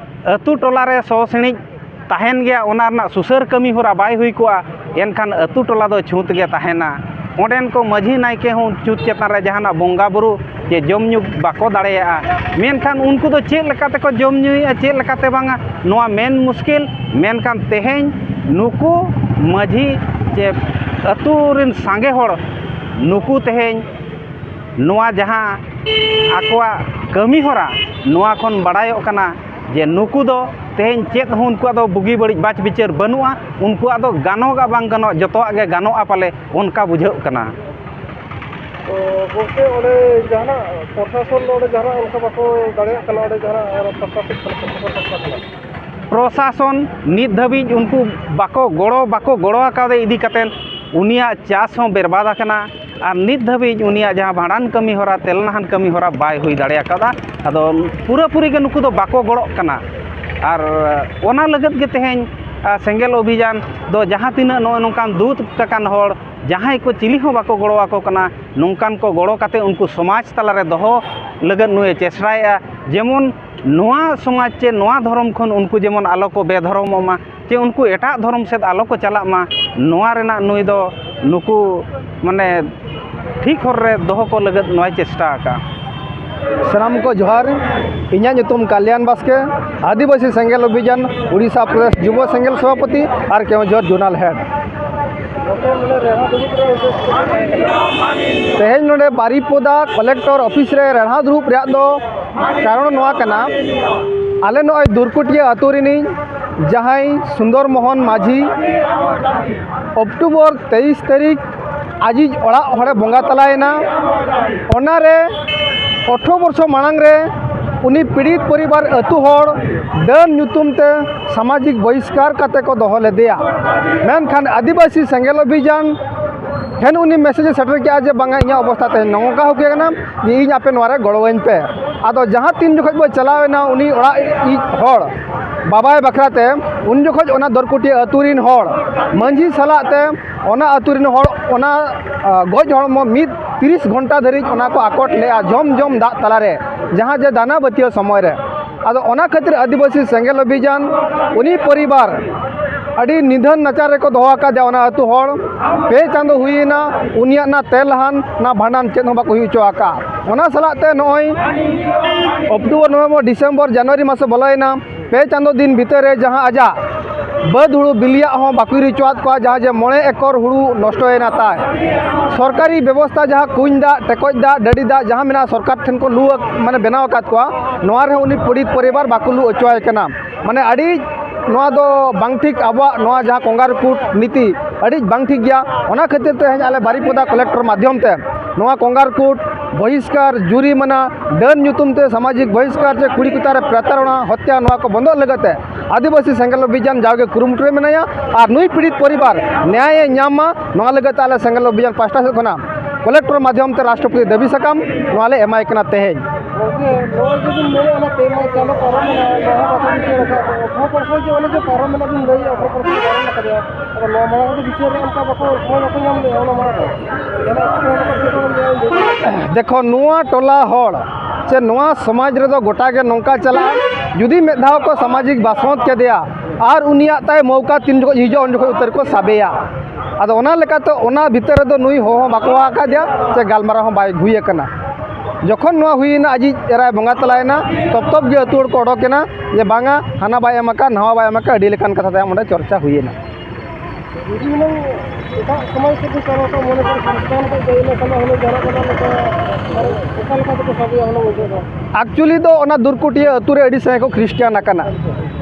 ᱟᱹᱛᱩ ᱴᱚᱞᱟ ᱨᱮ ᱥᱚ ᱥᱤᱬᱤᱡ ᱛᱟᱦᱮᱱ ᱜᱮᱭᱟ, ᱚᱱᱟ ᱨᱮᱱᱟᱜ ᱥᱩᱥᱟᱹᱨ ᱠᱟᱹᱢᱤ ᱦᱚᱨᱟ ᱵᱟᱭ ᱦᱩᱭ ᱠᱚᱜᱼᱟ, ᱮᱱᱠᱷᱟᱱ ᱟᱹᱛᱩ ᱴᱚᱞᱟ ᱫᱚ ᱪᱷᱩᱸᱛ ᱜᱮ ᱛᱟᱦᱮᱱᱟ᱾ ᱚᱸᱰᱮᱱ ᱠᱚ ᱢᱟᱹᱡᱷᱤ ᱱᱟᱭᱠᱮ ᱦᱚᱸ ᱪᱷᱩᱸᱛ ᱪᱮᱛᱟᱱ ᱨᱮ ᱡᱟᱦᱟᱱᱟᱜ ᱵᱚᱸᱜᱟ ᱵᱩᱨᱩ ᱪᱮ ᱡᱚᱢ ᱧᱩ ᱵᱟᱠᱚ ᱫᱟᱲᱮᱭᱟᱜᱼᱟ᱾ ᱢᱮᱱᱠᱷᱟᱱ ᱩᱱᱠᱩ ᱫᱚ ᱪᱮᱫ ᱞᱮᱠᱟ ᱛᱮᱠᱚ ᱡᱚᱢ ᱧᱩᱭᱮᱫᱼᱟ, ᱪᱮᱫ ᱞᱮᱠᱟᱛᱮ ᱵᱟᱝᱟ, ᱱᱚᱣᱟ ᱢᱮᱱ ᱢᱩᱥᱠᱤᱞ᱾ ᱢᱮᱱᱠᱷᱟᱱ ᱛᱮᱦᱮᱧ ᱱᱩᱠᱩ ᱢᱟᱹᱡᱷᱤ ᱪᱮ ᱟᱹᱛᱩ ᱨᱮᱱ ᱥᱟᱸᱜᱮ ᱦᱚᱲ ᱱᱩᱠᱩ ᱛᱮᱦᱮᱧ ᱱᱚᱣᱟ ᱡᱟᱦᱟᱸ ᱟᱠᱚᱣᱟᱜ ᱠᱟᱹᱢᱤ ᱦᱚᱨᱟ, ᱱᱚᱣᱟ ᱠᱷᱚᱱ ᱵᱟᱲᱟᱭᱚᱜ ᱠᱟᱱᱟ ᱡᱮ ᱱᱩᱠᱩ ᱫᱚ ᱛᱮᱦᱮᱧ ᱪᱮᱫ ᱦᱚᱸ ᱩᱱᱠᱩᱣᱟᱜ ᱫᱚ ᱵᱩᱜᱤ ᱵᱟᱹᱲᱤᱡ ᱵᱟᱪ ᱵᱤᱪᱟᱹᱨ ᱵᱟᱹᱱᱩᱜᱼᱟ, ᱩᱱᱠᱩᱣᱟᱜ ᱫᱚ ᱜᱟᱱᱚᱜᱼᱟ ᱵᱟᱝ ᱜᱟᱱᱚᱜᱼᱟ, ᱡᱚᱛᱚᱣᱟᱜ ᱜᱮ ᱜᱟᱱᱚᱜᱼᱟ ᱯᱟᱞᱮ, ᱚᱱᱠᱟ ᱵᱩᱡᱷᱟᱹᱜ ᱠᱟᱱᱟ᱾ ᱛᱚ ᱜᱚᱢᱠᱮ, ᱚᱸᱰᱮ ᱡᱟᱦᱟᱱᱟᱜ ᱯᱨᱚᱥᱟᱥᱚᱱ ᱫᱚ ᱚᱸᱰᱮ ᱡᱟᱦᱟᱱᱟᱜ ᱚᱱᱠᱟ ᱵᱟᱠᱚ ᱫᱟᱲᱮᱭᱟᱜ ᱠᱟᱱᱟ, ᱚᱸᱰᱮ ᱡᱟᱦᱟᱱᱟᱜ ᱯᱨᱚᱥᱟᱥᱚᱱ ᱠᱷᱚᱱ ᱯᱨᱚᱥᱟᱥᱚᱱ ᱯᱟᱦᱴᱟ ᱠᱷᱚᱱᱟᱜ? ᱯᱨᱚᱥᱟᱥᱚᱱ ᱱᱤᱛ ᱫᱷᱟᱹᱵᱤᱡ ᱩᱱᱠᱩ ᱵᱟᱠᱚ ᱜᱚᱲᱚ, ᱵᱟᱠᱚ ᱜᱚᱲᱚ ᱟᱠᱟᱫᱮ ᱤᱫᱤ ᱠᱟᱛᱮᱫ ᱩᱱᱤᱭᱟᱜ ᱪᱟᱥ ᱦᱚᱸ ᱵᱮᱨᱵᱟᱫ ᱟᱠᱟᱱᱟ᱾ ᱟᱨ ᱱᱤᱛ ᱫᱷᱟᱹᱵᱤᱡ ᱩᱱᱤᱭᱟᱜ ᱡᱟᱦᱟᱸ ᱵᱷᱟᱸᱰᱟᱱ ᱠᱟᱹᱢᱤ ᱦᱚᱨᱟ, ᱛᱮᱞᱱᱟᱦᱟᱱ ᱠᱟᱹᱢᱤ ᱦᱚᱨᱟ ᱵᱟᱭ ᱦᱩᱭ ᱫᱟᱲᱮ ᱟᱠᱟᱫᱟ᱾ ᱟᱫᱚ ᱯᱩᱨᱟᱹᱯᱩᱨᱤ ᱜᱮ ᱱᱩᱠᱩ ᱫᱚ ᱵᱟᱠᱚ ᱜᱚᱲᱚᱜ ᱠᱟᱱᱟ᱾ ᱟᱨ ᱚᱱᱟ ᱞᱟᱹᱜᱤᱫ ᱜᱮ ᱛᱮᱦᱮᱧ ᱥᱮᱸᱜᱮᱞ ᱚᱵᱷᱤᱡᱟᱱ ᱫᱚ ᱡᱟᱦᱟᱸ ᱛᱤᱱᱟᱹᱜ ᱱᱚᱜᱼᱚᱭ ᱱᱚᱝᱠᱟᱱ ᱫᱩᱠ ᱟᱠᱟᱱ ᱦᱚᱲ, ᱡᱟᱦᱟᱸᱭ ᱠᱚ ᱪᱤᱞᱤ ᱦᱚᱸ ᱵᱟᱠᱚ ᱜᱚᱲᱚ ᱟᱠᱚ ᱠᱟᱱᱟ, ᱱᱚᱝᱠᱟᱱ ᱠᱚ ᱜᱚᱲᱚ ᱠᱟᱛᱮ ᱩᱱᱠᱩ ᱥᱚᱢᱟᱡᱽ ᱛᱟᱞᱟᱨᱮ ᱫᱚᱦᱚ ᱞᱟᱹᱜᱤᱫ ᱱᱩᱭᱮ ᱪᱮᱥᱴᱟᱭᱮᱫᱼᱟ, ᱡᱮᱢᱚᱱ ᱱᱚᱣᱟ ᱥᱚᱢᱟᱡᱽ ᱪᱮ ᱱᱚᱣᱟ ᱫᱷᱚᱨᱚᱢ ᱠᱷᱚᱱ ᱩᱱᱠᱩ ᱡᱮᱢᱚᱱ ᱟᱞᱚ ᱠᱚ ᱵᱮᱫᱷᱚᱨᱚᱢᱚᱜ ᱢᱟ, ᱪᱮ ᱩᱱᱠᱩ ᱮᱴᱟᱜ ᱫᱷᱚᱨᱚᱢ ᱥᱮᱫ ᱟᱞᱚ ᱠᱚ ᱪᱟᱞᱟᱜ ᱢᱟ, ᱱᱚᱣᱟ ᱨᱮᱱᱟᱜ ᱱᱩᱭ ᱫᱚ ᱱᱩᱠᱩ ᱢᱟᱱᱮ ᱴᱷᱤᱠ ᱦᱚᱨ ᱨᱮ ᱫᱚᱦᱚ ᱠᱚ ᱞᱟᱹᱜᱤᱫ ᱱᱚᱣᱟᱭ ᱪᱮᱥᱴᱟ ᱟᱠᱟᱫᱼᱟ᱾ ᱥᱟᱱᱟᱢ ᱠᱚ ᱡᱚᱦᱟᱨ᱾ ᱤᱧᱟᱹᱜ ᱧᱩᱛᱩᱢ ᱠᱟᱞᱭᱟᱱ ᱵᱟᱥᱠᱮ, ᱟᱹᱫᱤᱵᱟᱹᱥᱤ ᱥᱮᱸᱜᱮᱞ ᱚᱵᱷᱤᱡᱟᱱ ᱩᱲᱤᱥᱥᱟ ᱯᱨᱚᱫᱮᱥ ᱡᱩᱵᱚ ᱥᱮᱸᱜᱮᱞ ᱥᱚᱵᱷᱟᱯᱚᱛᱤ ᱟᱨ ᱠᱮᱣᱚᱱᱡᱷᱚᱨ ᱡᱳᱱᱟᱞ ᱦᱮᱰ᱾ ᱛᱮᱦᱮᱧ ᱱᱚᱰᱮ ᱵᱟᱨᱤᱯᱚᱫᱟ ᱠᱚᱞᱮᱠᱴᱚᱨ ᱚᱯᱷᱤᱥ ᱨᱮ ᱨᱮᱲᱦᱟ ᱫᱩᱲᱩᱵ ᱨᱮᱭᱟᱜ ᱫᱚ ᱠᱟᱨᱚᱱ ᱱᱚᱣᱟ ᱠᱟᱱᱟ, ᱟᱞᱮ ᱱᱚᱜᱼᱚᱭ ᱫᱩᱨᱠᱩᱴᱤᱭᱟᱹ ᱟᱹᱛᱩ ᱨᱤᱱᱤᱡ ᱡᱟᱦᱟᱸᱭ ᱥᱩᱱᱫᱚᱨ ᱢᱳᱦᱚᱱ ᱢᱟᱹᱡᱷᱤ ᱚᱠᱴᱳᱵᱚᱨ ᱛᱮᱭᱤᱥ ᱛᱟᱹᱨᱤᱠᱷ ᱟᱡᱤᱡ ᱚᱲᱟᱜ ᱦᱚᱲᱮ ᱵᱚᱸᱜᱟ ᱛᱟᱞᱟᱭᱮᱱᱟ᱾ ᱚᱱᱟᱨᱮ ᱟᱴᱷᱨᱚ ᱵᱚᱨᱥᱚ ᱢᱟᱲᱟᱝ ᱨᱮ ᱩᱱᱤ ᱯᱤᱲᱤᱛ ᱯᱚᱨᱤᱵᱟᱨ ᱟᱹᱛᱩ ᱦᱚᱲ ᱰᱟᱹᱱ ᱧᱩᱛᱩᱢ ᱛᱮ ᱥᱟᱢᱟᱡᱤᱠ ᱵᱚᱦᱤᱥᱠᱟᱨ ᱠᱟᱛᱮ ᱠᱚ ᱫᱚᱦᱚ ᱞᱮᱫᱮᱭᱟ᱾ ᱢᱮᱱᱠᱷᱟᱱ ᱟᱹᱫᱤᱵᱟᱹᱥᱤ ᱥᱮᱸᱜᱮᱞ ᱚᱵᱷᱤᱡᱟᱱ ᱴᱷᱮᱱ ᱩᱱᱤ ᱢᱮᱥᱮᱡᱽ ᱮ ᱥᱮᱴᱮᱨ ᱠᱮᱜᱼᱟ ᱡᱮ ᱵᱟᱝᱟ, ᱤᱧᱟᱹᱜ ᱚᱵᱚᱥᱛᱟ ᱛᱮᱦᱮᱧ ᱱᱚᱝᱠᱟ ᱦᱩᱭ ᱠᱟᱱᱟ ᱡᱮ ᱤᱧ ᱟᱯᱮ ᱱᱚᱣᱟ ᱨᱮ ᱜᱚᱲᱚᱣᱟᱹᱧ ᱯᱮ᱾ ᱟᱫᱚ ᱡᱟᱦᱟᱸ ᱛᱤᱱ ᱡᱚᱠᱷᱚᱡ ᱵᱚ ᱪᱟᱞᱟᱣ ᱮᱱᱟ ᱩᱱᱤ ᱚᱲᱟᱜ ᱤᱡ ᱦᱚᱲ ᱵᱟᱵᱟᱭ ᱵᱟᱠᱷᱨᱟ ᱛᱮ, ᱩᱱ ᱡᱚᱠᱷᱚᱡ ᱚᱱᱟ ᱫᱚᱨᱠᱩᱴᱤᱭᱟᱹ ᱟᱹᱛᱩ ᱨᱤᱱ ᱦᱚᱲ ᱢᱟᱹᱡᱷᱤ ᱥᱟᱞᱟᱜ ᱛᱮ ᱚᱱᱟ ᱟᱹᱛᱩ ᱨᱤᱱ ᱦᱚᱲ ᱚᱱᱟ, ᱟ, ᱜᱚᱡ ᱦᱚᱲᱢᱚ ᱢᱤᱫ ᱛᱤᱨᱤᱥ ᱜᱷᱚᱱᱴᱟ ᱫᱷᱟᱹᱨᱤᱡ ᱚᱱᱟ ᱠᱚ ᱟᱠᱚᱴ ᱞᱮᱜᱼᱟ, ᱡᱚᱢ ᱡᱚᱢ ᱫᱟᱜ ᱛᱟᱞᱟᱨᱮ, ᱡᱟᱦᱟᱸ ᱡᱮ ᱫᱟᱱᱟ ᱵᱟᱹᱛᱤᱭᱟᱹ ᱥᱚᱢᱚᱭ ᱨᱮ᱾ ᱟᱫᱚ ᱚᱱᱟ ᱠᱷᱟᱹᱛᱤᱨ ᱟᱹᱫᱤᱵᱟᱹᱥᱤ ᱥᱮᱸᱜᱮᱞ ᱚᱵᱷᱤᱡᱟᱱ ᱩᱱᱤ ᱯᱚᱨᱤᱵᱟᱨ ᱟᱹᱰᱤ ᱱᱤᱫᱷᱟᱹᱱ ᱱᱟᱪᱟᱨ ᱨᱮᱠᱚ ᱫᱚᱦᱚ ᱟᱠᱟᱫᱮᱭᱟ᱾ ᱚᱱᱟ ᱟᱹᱛᱩ ᱦᱚᱲ ᱯᱮ ᱪᱟᱸᱫᱚ ᱦᱩᱭᱮᱱᱟ, ᱩᱱᱤᱭᱟᱜ ᱱᱟ ᱛᱮᱞᱦᱟᱱ ᱱᱟ ᱵᱷᱟᱸᱰᱟᱱ ᱪᱮᱫ ᱦᱚᱸ ᱵᱟᱠᱚ ᱦᱩᱭ ᱦᱚᱪᱚ ᱟᱠᱟᱫ᱾ ᱚᱱᱟ ᱥᱟᱞᱟᱜ ᱛᱮ ᱱᱚᱜᱼᱚᱭ ᱚᱠᱴᱳᱵᱚᱨ, ᱱᱚᱵᱷᱮᱢᱵᱚᱨ, ᱰᱤᱥᱮᱢᱵᱚᱨ, ᱡᱟᱱᱩᱣᱟᱨᱤ ᱢᱟᱥᱮ ᱵᱚᱞᱚᱭᱮᱱᱟ, ᱯᱮ ᱪᱟᱸᱫᱚ ᱫᱤᱱ ᱵᱷᱤᱛᱟᱹᱨ ᱨᱮ ᱡᱟᱦᱟᱸ ᱟᱡᱟᱜ ᱵᱟᱹᱫᱽ ᱦᱩᱲᱩ ᱵᱤᱞᱤᱭᱟᱜ ᱦᱚᱸ ᱵᱟᱠᱚ ᱤᱨ ᱦᱚᱪᱚᱣᱟᱫ ᱠᱚᱣᱟ, ᱡᱟᱦᱟᱸ ᱡᱮ ᱢᱚᱬᱮ ᱮᱠᱚᱨ ᱦᱩᱲᱩ ᱱᱚᱥᱴᱚᱭᱮᱱᱟ ᱛᱟᱭ᱾ ᱥᱚᱨᱠᱟᱨᱤ ᱵᱮᱵᱚᱥᱛᱷᱟ ᱡᱟᱦᱟᱸ ᱠᱩᱧ ᱫᱟᱜ, ᱴᱮᱠᱚᱡ ᱫᱟᱜ, ᱰᱟᱹᱰᱤ ᱫᱟᱜ ᱡᱟᱦᱟᱸ ᱢᱮᱱᱟᱜᱼᱟ, ᱥᱚᱨᱠᱟᱨ ᱴᱷᱮᱱ ᱠᱚ ᱞᱩ ᱟᱠ-, ᱢᱟᱱᱮ ᱵᱮᱱᱟᱣ ᱟᱠᱟᱫ ᱠᱚᱣᱟ, ᱱᱚᱣᱟ ᱨᱮᱦᱚᱸ ᱩᱱᱤ ᱯᱤᱲᱤᱛ ᱯᱚᱨᱤᱵᱟᱨ ᱵᱟᱠᱚ ᱞᱩ ᱚᱪᱚᱣᱟᱭ ᱠᱟᱱᱟ᱾ ᱢᱟᱱᱮ ᱟᱹᱰᱤ ᱱᱚᱣᱟ ᱫᱚ ᱵᱟᱝ ᱴᱷᱤᱠ, ᱟᱵᱚᱣᱟᱜ ᱱᱚᱣᱟ ᱡᱟᱦᱟᱸ ᱠᱚᱝᱜᱟᱨ ᱠᱳᱰ ᱱᱤᱛᱤ ᱟᱹᱰᱤ ᱵᱟᱝ ᱴᱷᱤᱠ ᱜᱮᱭᱟ᱾ ᱚᱱᱟ ᱠᱷᱟᱹᱛᱤᱨ ᱛᱮ ᱛᱮᱦᱮᱧ ᱟᱞᱮ ᱵᱟᱨᱤᱯᱚᱫᱟ ᱠᱚᱞᱮᱠᱴᱚᱨ ᱢᱟᱫᱽᱫᱷᱚᱢ ᱛᱮ ᱱᱚᱣᱟ ᱠᱚᱝᱜᱟᱨ ᱠᱳᱰ ᱵᱚᱦᱤᱥᱠᱟᱨ, ᱡᱩᱨᱤᱢᱟᱱᱟ, ᱰᱟᱹᱱ ᱧᱩᱛᱩᱢ ᱛᱮ ᱥᱟᱢᱟᱡᱤᱠ ᱵᱚᱦᱤᱥᱠᱟᱨ ᱪᱮ ᱠᱩᱲᱤ ᱪᱮᱛᱟᱱ ᱨᱮ ᱯᱨᱚᱛᱟᱲᱚᱱᱟ, ᱦᱚᱛᱭᱟ, ᱱᱚᱣᱟ ᱠᱚ ᱵᱚᱱᱫᱚᱜ ᱞᱟᱹᱜᱤᱫ ᱛᱮ ᱟᱹᱫᱤᱵᱟᱹᱥᱤ ᱥᱮᱸᱜᱮᱞ ᱚᱵᱷᱤᱡᱟᱱ ᱡᱟᱣᱜᱮ ᱠᱩᱨᱩᱢᱩᱴᱩ ᱨᱮ ᱢᱮᱱᱟᱭᱟ᱾ ᱟᱨ ᱱᱩᱭ ᱯᱤᱲᱤᱛ ᱯᱚᱨᱤᱵᱟᱨ ᱱᱮᱭᱟᱭᱮ ᱧᱟᱢ ᱢᱟ, ᱱᱚᱣᱟ ᱞᱟᱹᱜᱤᱫ ᱛᱮ ᱟᱞᱮ ᱥᱮᱸᱜᱮᱞ ᱚᱵᱷᱤᱡᱟᱱ ᱯᱟᱦᱴᱟ ᱥᱮᱫ ᱠᱷᱚᱱᱟᱜ ᱠᱚᱞᱮᱠᱴᱚᱨ ᱢᱟᱫᱽᱫᱷᱚᱢ ᱛᱮ ᱨᱟᱥᱴᱨᱚᱯᱚᱛᱤ ᱫᱟᱹᱵᱤ ᱥᱟᱠᱟᱢ ᱱᱚᱣᱟ ᱞᱮ ᱮᱢᱟᱭ ᱠᱟᱱᱟ ᱛᱮᱦᱮᱧ᱾ ᱜᱚᱢᱠᱮ, ᱱᱚᱜᱼᱚᱭ ᱡᱮ ᱵᱤᱱ ᱢᱮᱱᱮᱫ ᱚᱱᱟ ᱯᱮ ᱢᱟᱥ ᱪᱟᱸᱫᱚ ᱯᱟᱨᱚᱢ ᱮᱱᱟ, ᱱᱚᱣᱟ ᱦᱚᱸ ᱵᱟᱠᱚ ᱵᱤᱪᱟᱹᱨ ᱟᱠᱟᱫ ᱠᱚ᱾ ᱟᱴᱷᱨᱚ ᱯᱟᱨᱥᱮᱱᱴ ᱡᱮ ᱚᱱᱮ ᱡᱮ ᱯᱟᱨᱚᱢ ᱮᱱᱟ ᱵᱤᱱ ᱞᱟᱹᱭᱮᱫ, ᱟᱴᱷᱨᱚ ᱯᱟᱨᱥᱮᱱᱴ ᱯᱟᱨᱚᱢ ᱟᱠᱟᱫᱮᱭᱟ᱾ ᱟᱫᱚ ᱱᱚᱣᱟ ᱢᱟᱲᱟᱝ ᱨᱮᱫᱚ ᱵᱤᱪᱟᱹᱨ ᱨᱮ ᱚᱱᱠᱟ ᱵᱟᱠᱚ ᱥᱚᱢᱚᱭ ᱵᱟᱠᱚ ᱧᱟᱢ ᱞᱮᱫᱼᱟ ᱚᱱᱟ ᱢᱟᱲᱟᱝ ᱨᱮ᱾ ᱡᱟᱦᱟᱱᱟᱜ ᱮᱴᱠᱮᱴᱚᱬᱮ ᱵᱟᱠᱚ ᱮᱴᱠᱮᱴᱚᱬᱮ ᱞᱮᱫᱼᱟ᱾ ᱫᱮᱠᱷᱚ, ᱱᱚᱣᱟ ᱴᱚᱞᱟ ᱦᱚᱲ ᱥᱮ ᱱᱚᱣᱟ ᱥᱚᱢᱟᱡᱽ ᱨᱮᱫᱚ ᱜᱚᱴᱟ ᱜᱮ ᱱᱚᱝᱠᱟ ᱪᱟᱞᱟᱜᱼᱟ, ᱡᱩᱫᱤ ᱢᱤᱫ ᱫᱷᱟᱣ ᱠᱚ ᱥᱟᱢᱟᱡᱤᱠ ᱵᱟᱥᱚᱱᱚᱛ ᱠᱮᱫᱮᱭᱟ ᱟᱨ ᱩᱱᱤᱭᱟᱜ ᱛᱟᱭ ᱢᱚᱣᱠᱟ ᱛᱤᱱ ᱡᱚᱠᱷᱚᱱ ᱦᱤᱡᱩᱜᱼᱟ, ᱩᱱ ᱡᱚᱠᱷᱚᱱ ᱩᱛᱟᱹᱨ ᱠᱚ ᱥᱟᱵᱮᱭᱟ᱾ ᱟᱫᱚ ᱚᱱᱟ ᱞᱮᱠᱟᱛᱮ ᱚᱱᱟ ᱵᱷᱤᱛᱟᱹᱨ ᱨᱮᱫᱚ ᱱᱩᱭ ᱦᱚᱦᱚ ᱵᱟᱠᱚ ᱦᱚᱦᱚ ᱟᱠᱟᱫᱮᱭᱟ, ᱥᱮ ᱜᱟᱞᱢᱟᱨᱟᱣ ᱦᱚᱸ ᱵᱟᱭ ᱦᱩᱭ ᱟᱠᱟᱱᱟ᱾ ᱡᱚᱠᱷᱚᱱ ᱱᱚᱣᱟ ᱦᱩᱭᱮᱱᱟ, ᱟᱡᱤᱡ ᱮᱨᱟᱭ ᱵᱚᱸᱜᱟ ᱛᱟᱞᱟᱭᱮᱱᱟ, ᱛᱚᱵ ᱛᱚᱵ ᱜᱮ ᱟᱹᱛᱩ ᱦᱚᱲ ᱠᱚ ᱚᱰᱚᱠᱮᱱᱟ ᱡᱮ, "ᱵᱟᱝᱟ, ᱦᱟᱱᱟ ᱵᱟᱭ ᱮᱢ ᱟᱠᱟᱫ, ᱱᱟᱣᱟ ᱵᱟᱭ ᱮᱢ ᱟᱠᱟᱫ", ᱟᱹᱰᱤ ᱞᱮᱠᱟᱱ ᱠᱟᱛᱷᱟ ᱛᱟᱭᱚᱢ ᱚᱸᱰᱮ ᱪᱚᱨᱪᱟ ᱦᱩᱭᱮᱱᱟ᱾ ᱡᱩᱫᱤ ᱦᱩᱱᱟᱹᱝ ᱮᱴᱟᱜ ᱥᱚᱢᱟᱡᱽ ᱥᱮᱫ ᱠᱚ ᱪᱟᱞᱟᱣ ᱠᱚᱜᱼᱟ, ᱢᱚᱱᱮ ᱠᱚᱨᱮ ᱠᱷᱨᱤᱥᱴᱟᱱ ᱠᱚ ᱡᱮ ᱤᱱᱟᱹ ᱠᱷᱟᱱ ᱫᱚ ᱦᱩᱱᱟᱹᱝ ᱡᱟᱦᱟᱱᱟᱜ ᱠᱟᱱᱟ ᱞᱮᱠᱟ, ᱟᱨ ᱚᱠᱟ ᱞᱮᱠᱟ ᱛᱮᱠᱚ ᱥᱟᱵᱮᱭᱟ ᱦᱩᱱᱟᱹᱝ ᱩᱱᱠᱩ ᱫᱚ? ᱮᱠᱪᱩᱭᱮᱞᱤ ᱫᱚ ᱚᱱᱟ ᱫᱩᱨᱠᱩᱴᱤᱭᱟᱹ ᱟᱹᱛᱩ ᱨᱮ ᱟᱹᱰᱤ ᱥᱟᱸᱜᱮ ᱠᱚ ᱠᱷᱨᱤᱥᱴᱟᱱ ᱟᱠᱟᱱᱟ᱾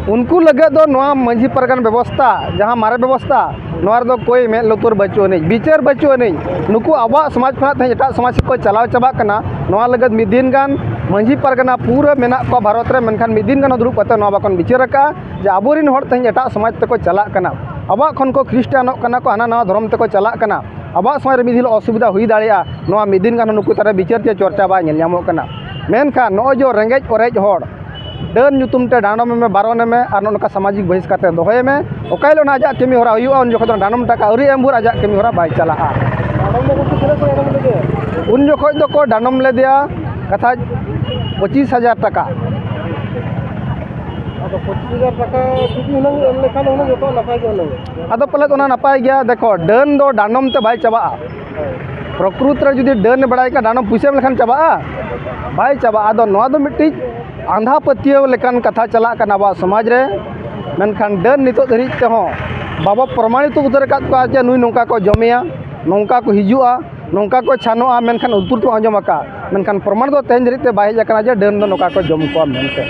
ᱩᱱᱠᱩ ᱞᱟᱹᱜᱤᱫ ᱫᱚ ᱱᱚᱣᱟ ᱢᱟᱹᱡᱷᱤ ᱯᱟᱨᱜᱟᱱᱟ ᱵᱮᱵᱚᱥᱛᱷᱟ, ᱡᱟᱦᱟᱸ ᱢᱟᱨᱮ ᱵᱮᱵᱚᱥᱛᱷᱟ, ᱱᱚᱣᱟ ᱨᱮᱫᱚ ᱠᱳᱭ ᱢᱮᱫ ᱞᱩᱛᱩᱨ ᱵᱟᱹᱪᱩᱜ ᱟᱹᱱᱤᱡ, ᱵᱤᱪᱟᱹᱨ ᱵᱟᱹᱪᱩᱜ ᱟᱹᱱᱤᱡ᱾ ᱱᱩᱠᱩ ᱟᱵᱚᱣᱟᱜ ᱥᱚᱢᱟᱡᱽ ᱠᱷᱚᱱᱟᱜ ᱛᱮᱦᱮᱧ ᱮᱴᱟᱜ ᱥᱚᱢᱟᱡᱽ ᱥᱮᱫ ᱠᱚ ᱪᱟᱞᱟᱣ ᱪᱟᱵᱟᱜ ᱠᱟᱱᱟ᱾ ᱱᱚᱣᱟ ᱞᱟᱹᱜᱤᱫ ᱢᱤᱫ ᱫᱤᱱ ᱜᱟᱱ ᱢᱟᱹᱡᱷᱤ ᱯᱟᱨᱜᱟᱱᱟ ᱯᱩᱨᱟᱹ ᱢᱮᱱᱟᱜ ᱠᱚᱣᱟ ᱵᱷᱟᱨᱚᱛ ᱨᱮ, ᱢᱮᱱᱠᱷᱟᱱ ᱢᱤᱫ ᱫᱤᱱ ᱜᱟᱱ ᱦᱚᱸ ᱫᱩᱲᱩᱵ ᱠᱟᱛᱮ ᱱᱚᱣᱟ ᱵᱟᱠᱚ ᱵᱤᱪᱟᱹᱨ ᱟᱠᱟᱫᱼᱟ ᱡᱮ ᱟᱵᱚᱨᱮᱱ ᱦᱚᱲ ᱛᱮᱦᱮᱧ ᱮᱴᱟᱜ ᱥᱚᱢᱟᱡᱽ ᱛᱮᱠᱚ ᱪᱟᱞᱟᱜ ᱠᱟᱱᱟ, ᱟᱵᱚᱣᱟᱜ ᱠᱷᱚᱱ ᱠᱚ ᱠᱷᱨᱤᱥᱴᱟᱱᱚᱜ ᱠᱟᱱᱟ ᱠᱚ, ᱦᱟᱱᱟ ᱱᱟᱣᱟ ᱫᱷᱚᱨᱚᱢ ᱛᱮᱠᱚ ᱪᱟᱞᱟᱜ ᱠᱟᱱᱟ᱾ ᱟᱵᱚᱣᱟᱜ ᱥᱚᱢᱟᱡᱽ ᱨᱮ ᱢᱤᱫ ᱫᱤᱱ ᱦᱤᱞᱳᱜ ᱚᱥᱩᱵᱤᱫᱷᱟ ᱦᱩᱭ ᱫᱟᱲᱮᱭᱟᱜᱼᱟ, ᱱᱚᱣᱟ ᱢᱤᱫ ᱫᱤᱱ ᱜᱟᱱ ᱦᱚᱸ ᱱᱩᱠᱩ ᱛᱟᱞᱟᱨᱮ ᱵᱤᱪᱟᱹᱨ ᱪᱮ ᱪᱚᱨᱪᱟ ᱵᱟᱭ ᱧᱮᱞ ᱧᱟᱢᱚᱜ ᱠᱟᱱᱟ᱾ ᱢᱮᱱᱠᱷᱟᱱ ᱱᱚᱜᱼᱚᱭ ᱡᱮ ᱨᱮᱸᱜᱮᱡ ᱚᱨᱮᱡ ᱦᱚᱲ ᱰᱟᱹᱱ ᱧᱩᱛᱩᱢ ᱛᱮ ᱰᱟᱸᱰᱚᱢ ᱮᱢᱮ, ᱵᱟᱨᱚᱱ ᱮᱢᱮ ᱟᱨ ᱱᱚᱜᱼᱚ ᱱᱚᱝᱠᱟ ᱥᱟᱢᱟᱡᱤᱠ ᱵᱚᱦᱤᱥᱠᱟᱨ ᱛᱮ ᱫᱚᱦᱚᱭ ᱢᱮ᱾ ᱚᱠᱟ ᱦᱤᱞᱳᱜ ᱱᱟᱦᱟᱜ ᱟᱡᱟᱜ ᱠᱟᱹᱢᱤ ᱦᱚᱨᱟ ᱦᱩᱭᱩᱜᱼᱟ, ᱩᱱ ᱡᱚᱠᱷᱚᱱ ᱫᱚ ᱰᱟᱸᱰᱚᱢ ᱴᱟᱠᱟ ᱟᱹᱣᱨᱤ ᱮᱢ ᱵᱷᱳᱨ ᱟᱡᱟᱜ ᱠᱟᱹᱢᱤ ᱦᱚᱨᱟ ᱵᱟᱭ ᱪᱟᱞᱟᱜᱼᱟ᱾ ᱰᱟᱸᱰᱚᱢ ᱫᱚ ᱜᱚᱢᱠᱮ ᱛᱤᱱᱟᱹᱜ ᱠᱚ ᱰᱟᱸᱰᱚᱢ ᱞᱮᱫᱮᱭᱟ? ᱩᱱ ᱡᱚᱠᱷᱚᱡ ᱫᱚᱠᱚ ᱰᱟᱸᱰᱚᱢ ᱞᱮᱫᱮᱭᱟ ᱠᱟᱛᱷᱟ ᱯᱚᱸᱪᱤᱥ ᱦᱟᱡᱟᱨ ᱴᱟᱠᱟ᱾ ᱟᱫᱚ ᱯᱚᱸᱪᱤᱥ ᱦᱟᱡᱟᱨ ᱴᱟᱠᱟ ᱡᱩᱫᱤ ᱦᱩᱱᱟᱹᱝ ᱮᱢ ᱞᱮᱠᱷᱟᱱ ᱦᱩᱱᱟᱹᱝ ᱡᱚᱛᱚᱣᱟᱜ ᱱᱟᱯᱟᱭ ᱜᱮ ᱦᱩᱱᱟᱹᱝ᱾ ᱟᱫᱚ ᱯᱟᱞᱮᱫ ᱚᱱᱟ ᱱᱟᱯᱟᱭ ᱜᱮᱭᱟ᱾ ᱫᱮᱠᱷᱚ, ᱰᱟᱹᱱ ᱫᱚ ᱰᱟᱸᱰᱚᱢ ᱛᱮ ᱵᱟᱭ ᱪᱟᱵᱟᱜᱼᱟ᱾ ᱯᱨᱚᱠᱨᱩᱛ ᱨᱮ ᱡᱩᱫᱤ ᱰᱟᱹᱱ ᱮ ᱵᱟᱲᱟᱭ ᱠᱷᱟᱱ ᱰᱟᱸᱰᱚᱢ ᱯᱩᱭᱥᱟᱹ ᱮᱢ ᱞᱮᱠᱷᱟᱱ ᱪᱟᱵᱟᱜᱼᱟ? ᱵᱟᱭ ᱪᱟᱵᱟᱜᱼᱟ᱾ ᱟᱫᱚ ᱱᱚᱣᱟ ᱫᱚ ᱢᱤᱫᱴᱤᱡ ᱟᱸᱫᱷᱟ ᱯᱟᱹᱛᱭᱟᱹᱣ ᱞᱮᱠᱟᱱ ᱠᱟᱛᱷᱟ ᱪᱟᱞᱟᱜ ᱠᱟᱱᱟ ᱟᱵᱚᱣᱟᱜ ᱥᱚᱢᱟᱡᱽ ᱨᱮ᱾ ᱢᱮᱱᱠᱷᱟᱱ ᱰᱟᱹᱱ ᱱᱤᱛᱚᱜ ᱫᱷᱟᱹᱨᱤᱡ ᱛᱮᱦᱚᱸ ᱵᱟᱵᱚ ᱯᱨᱚᱢᱟᱬᱤᱛ ᱩᱛᱟᱹᱨ ᱟᱠᱟᱫ ᱠᱚᱣᱟ ᱡᱮ ᱱᱩᱭ ᱱᱚᱝᱠᱟ ᱠᱚ ᱡᱚᱢᱮᱭᱟ, ᱱᱚᱝᱠᱟ ᱠᱚ ᱦᱤᱡᱩᱜᱼᱟ, ᱱᱚᱝᱠᱟ ᱠᱚ ᱪᱷᱟᱱᱚᱜᱼᱟ, ᱢᱮᱱᱠᱷᱟᱱ ᱩᱛᱩᱨ ᱛᱮᱵᱚᱱ ᱟᱸᱡᱚᱢ ᱟᱠᱟᱫ, ᱢᱮᱱᱠᱷᱟᱱ ᱯᱨᱚᱢᱟᱬ ᱫᱚ ᱛᱮᱦᱮᱧ ᱫᱷᱟᱹᱨᱤᱡ ᱛᱮ ᱵᱟᱭ ᱦᱮᱡ ᱟᱠᱟᱱᱟ ᱡᱮ ᱰᱟᱹᱱ ᱫᱚ ᱱᱚᱝᱠᱟ ᱠᱚ ᱡᱚᱢ ᱠᱚᱣᱟ ᱢᱮᱱᱛᱮ᱾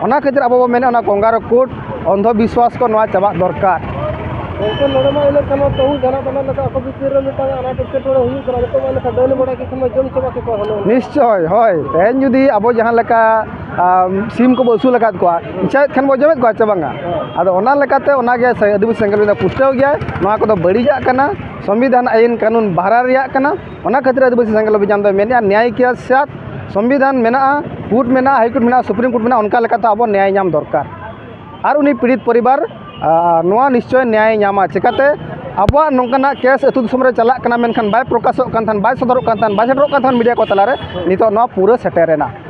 ᱚᱱᱟ ᱠᱷᱟᱹᱛᱤᱨ ᱟᱵᱚ ᱵᱚᱱ ᱢᱮᱱᱟ ᱚᱱᱟ ᱠᱚᱝᱜᱟᱨᱚ ᱠᱳᱰ, ᱚᱱᱫᱷᱚ ᱵᱤᱥᱣᱟᱥ ᱠᱚ ᱱᱚᱣᱟ ᱪᱟᱵᱟᱜ ᱫᱚᱨᱠᱟᱨ᱾ ᱜᱚᱢᱠᱮ, ᱱᱚᱰᱮ ᱢᱟ ᱤᱱᱟᱹ ᱠᱷᱟᱱ ᱢᱟ ᱛᱟᱹᱦᱩ ᱡᱟᱦᱟᱸ ᱛᱟᱦᱮᱸ ᱞᱮᱠᱟ ᱟᱠᱚ ᱵᱷᱤᱛᱤᱨ ᱨᱮ ᱢᱤᱫᱴᱟᱝ ᱟᱱᱟᱴ ᱮᱴᱠᱮᱴᱚᱬᱮ ᱦᱩᱭᱩᱜ ᱠᱟᱱᱟ, ᱱᱤᱛᱚᱜ ᱢᱟ ᱤᱱᱟᱹ ᱠᱷᱟᱱ ᱰᱟᱹᱱ ᱵᱟᱲᱟᱭ ᱠᱮᱫ ᱠᱷᱟᱱ ᱢᱟ ᱡᱚᱢ ᱪᱟᱵᱟ ᱠᱮᱠᱚᱣᱟ ᱦᱩᱱᱟᱹᱝ᱾ ᱱᱤᱥᱪᱚᱭ, ᱦᱳᱭ᱾ ᱛᱮᱦᱮᱧ ᱡᱩᱫᱤ ᱟᱵᱚ ᱡᱟᱦᱟᱸ ᱞᱮᱠᱟ, ᱟᱢ, ᱥᱤᱢ ᱠᱚᱵᱚ ᱟᱹᱥᱩᱞ ᱟᱠᱟᱫ ᱠᱚᱣᱟ, ᱤᱪᱪᱷᱟᱭᱮᱫ ᱠᱷᱟᱱ ᱵᱚ ᱡᱚᱢᱮᱫ ᱠᱚᱣᱟ ᱪᱮ ᱵᱟᱝᱟ? ᱦᱮᱸ᱾ ᱟᱫᱚ ᱚᱱᱟ ᱞᱮᱠᱟᱛᱮ ᱚᱱᱟᱜᱮ ᱥᱮ ᱟᱹᱫᱤᱵᱟᱹᱥᱤ ᱥᱮᱸᱜᱮᱞ ᱫᱚ ᱯᱩᱥᱴᱟᱹᱣ ᱜᱮᱭᱟ, ᱱᱚᱣᱟ ᱠᱚᱫᱚ ᱵᱟᱹᱲᱤᱡᱟᱜ ᱠᱟᱱᱟ᱾ ᱥᱚᱝᱵᱤᱫᱷᱟᱱ ᱟᱹᱭᱤᱱ ᱠᱟᱹᱱᱩᱱ ᱵᱟᱦᱨᱟ ᱨᱮᱭᱟᱜ ᱠᱟᱱᱟ᱾ ᱚᱱᱟ ᱠᱷᱟᱹᱛᱤᱨ ᱟᱹᱫᱤᱵᱟᱹᱥᱤ ᱥᱮᱸᱜᱮᱞ ᱚᱵᱷᱤᱡᱟᱱ ᱫᱚᱭ ᱢᱮᱱᱮᱫᱼᱟ, ᱱᱮᱭᱟᱭ ᱠᱮᱭᱟ ᱥᱟᱛ ᱥᱚᱝᱵᱤᱫᱷᱟᱱ ᱢᱮᱱᱟᱜᱼᱟ, ᱠᱳᱨᱴ ᱢᱮᱱᱟᱜᱼᱟ, ᱦᱟᱭ ᱠᱳᱨᱴ ᱢᱮᱱᱟᱜᱼᱟ, ᱥᱩᱯᱨᱤᱢ ᱠᱳᱨᱴ ᱢᱮᱱᱟᱜᱼᱟ, ᱚᱱᱠᱟ ᱞᱮᱠᱟᱛᱮ ᱟᱵᱚ ᱱᱮᱭᱟᱭ ᱧᱟᱢ ᱫᱚᱨᱠᱟᱨ᱾ ᱟᱨ ᱩᱱᱤ ᱯᱤᱲᱤᱛ ᱯᱚᱨᱤᱵᱟᱨ, ᱟᱨ ᱱᱚᱣᱟ ᱱᱤᱥᱪᱚᱭ ᱱᱮᱭᱟᱭ ᱧᱟᱢᱟ᱾ ᱪᱤᱠᱟᱹᱛᱮ ᱟᱵᱚᱣᱟᱜ ᱱᱚᱝᱠᱟᱱᱟᱜ ᱠᱮᱥ ᱟᱹᱛᱩ ᱫᱤᱥᱚᱢ ᱨᱮ ᱪᱟᱞᱟᱜ ᱠᱟᱱᱟ, ᱢᱮᱱᱠᱷᱟᱱ ᱵᱟᱭ ᱯᱨᱚᱠᱟᱥᱚᱜ ᱠᱟᱱ ᱛᱟᱦᱮᱸᱱ, ᱵᱟᱭ ᱥᱚᱫᱚᱨᱚᱜ ᱠᱟᱱ ᱛᱟᱦᱮᱸᱱ, ᱵᱟᱭ ᱥᱮᱴᱮᱨᱚᱜ ᱠᱟᱱ ᱛᱟᱦᱮᱸᱱ ᱢᱤᱰᱤᱭᱟ ᱠᱚ ᱛᱟᱞᱟᱨᱮ, ᱱᱤᱛᱚᱜ ᱱᱚᱣᱟ ᱯᱩᱨᱟᱹ ᱥᱮᱴᱮᱨᱮᱱᱟ᱾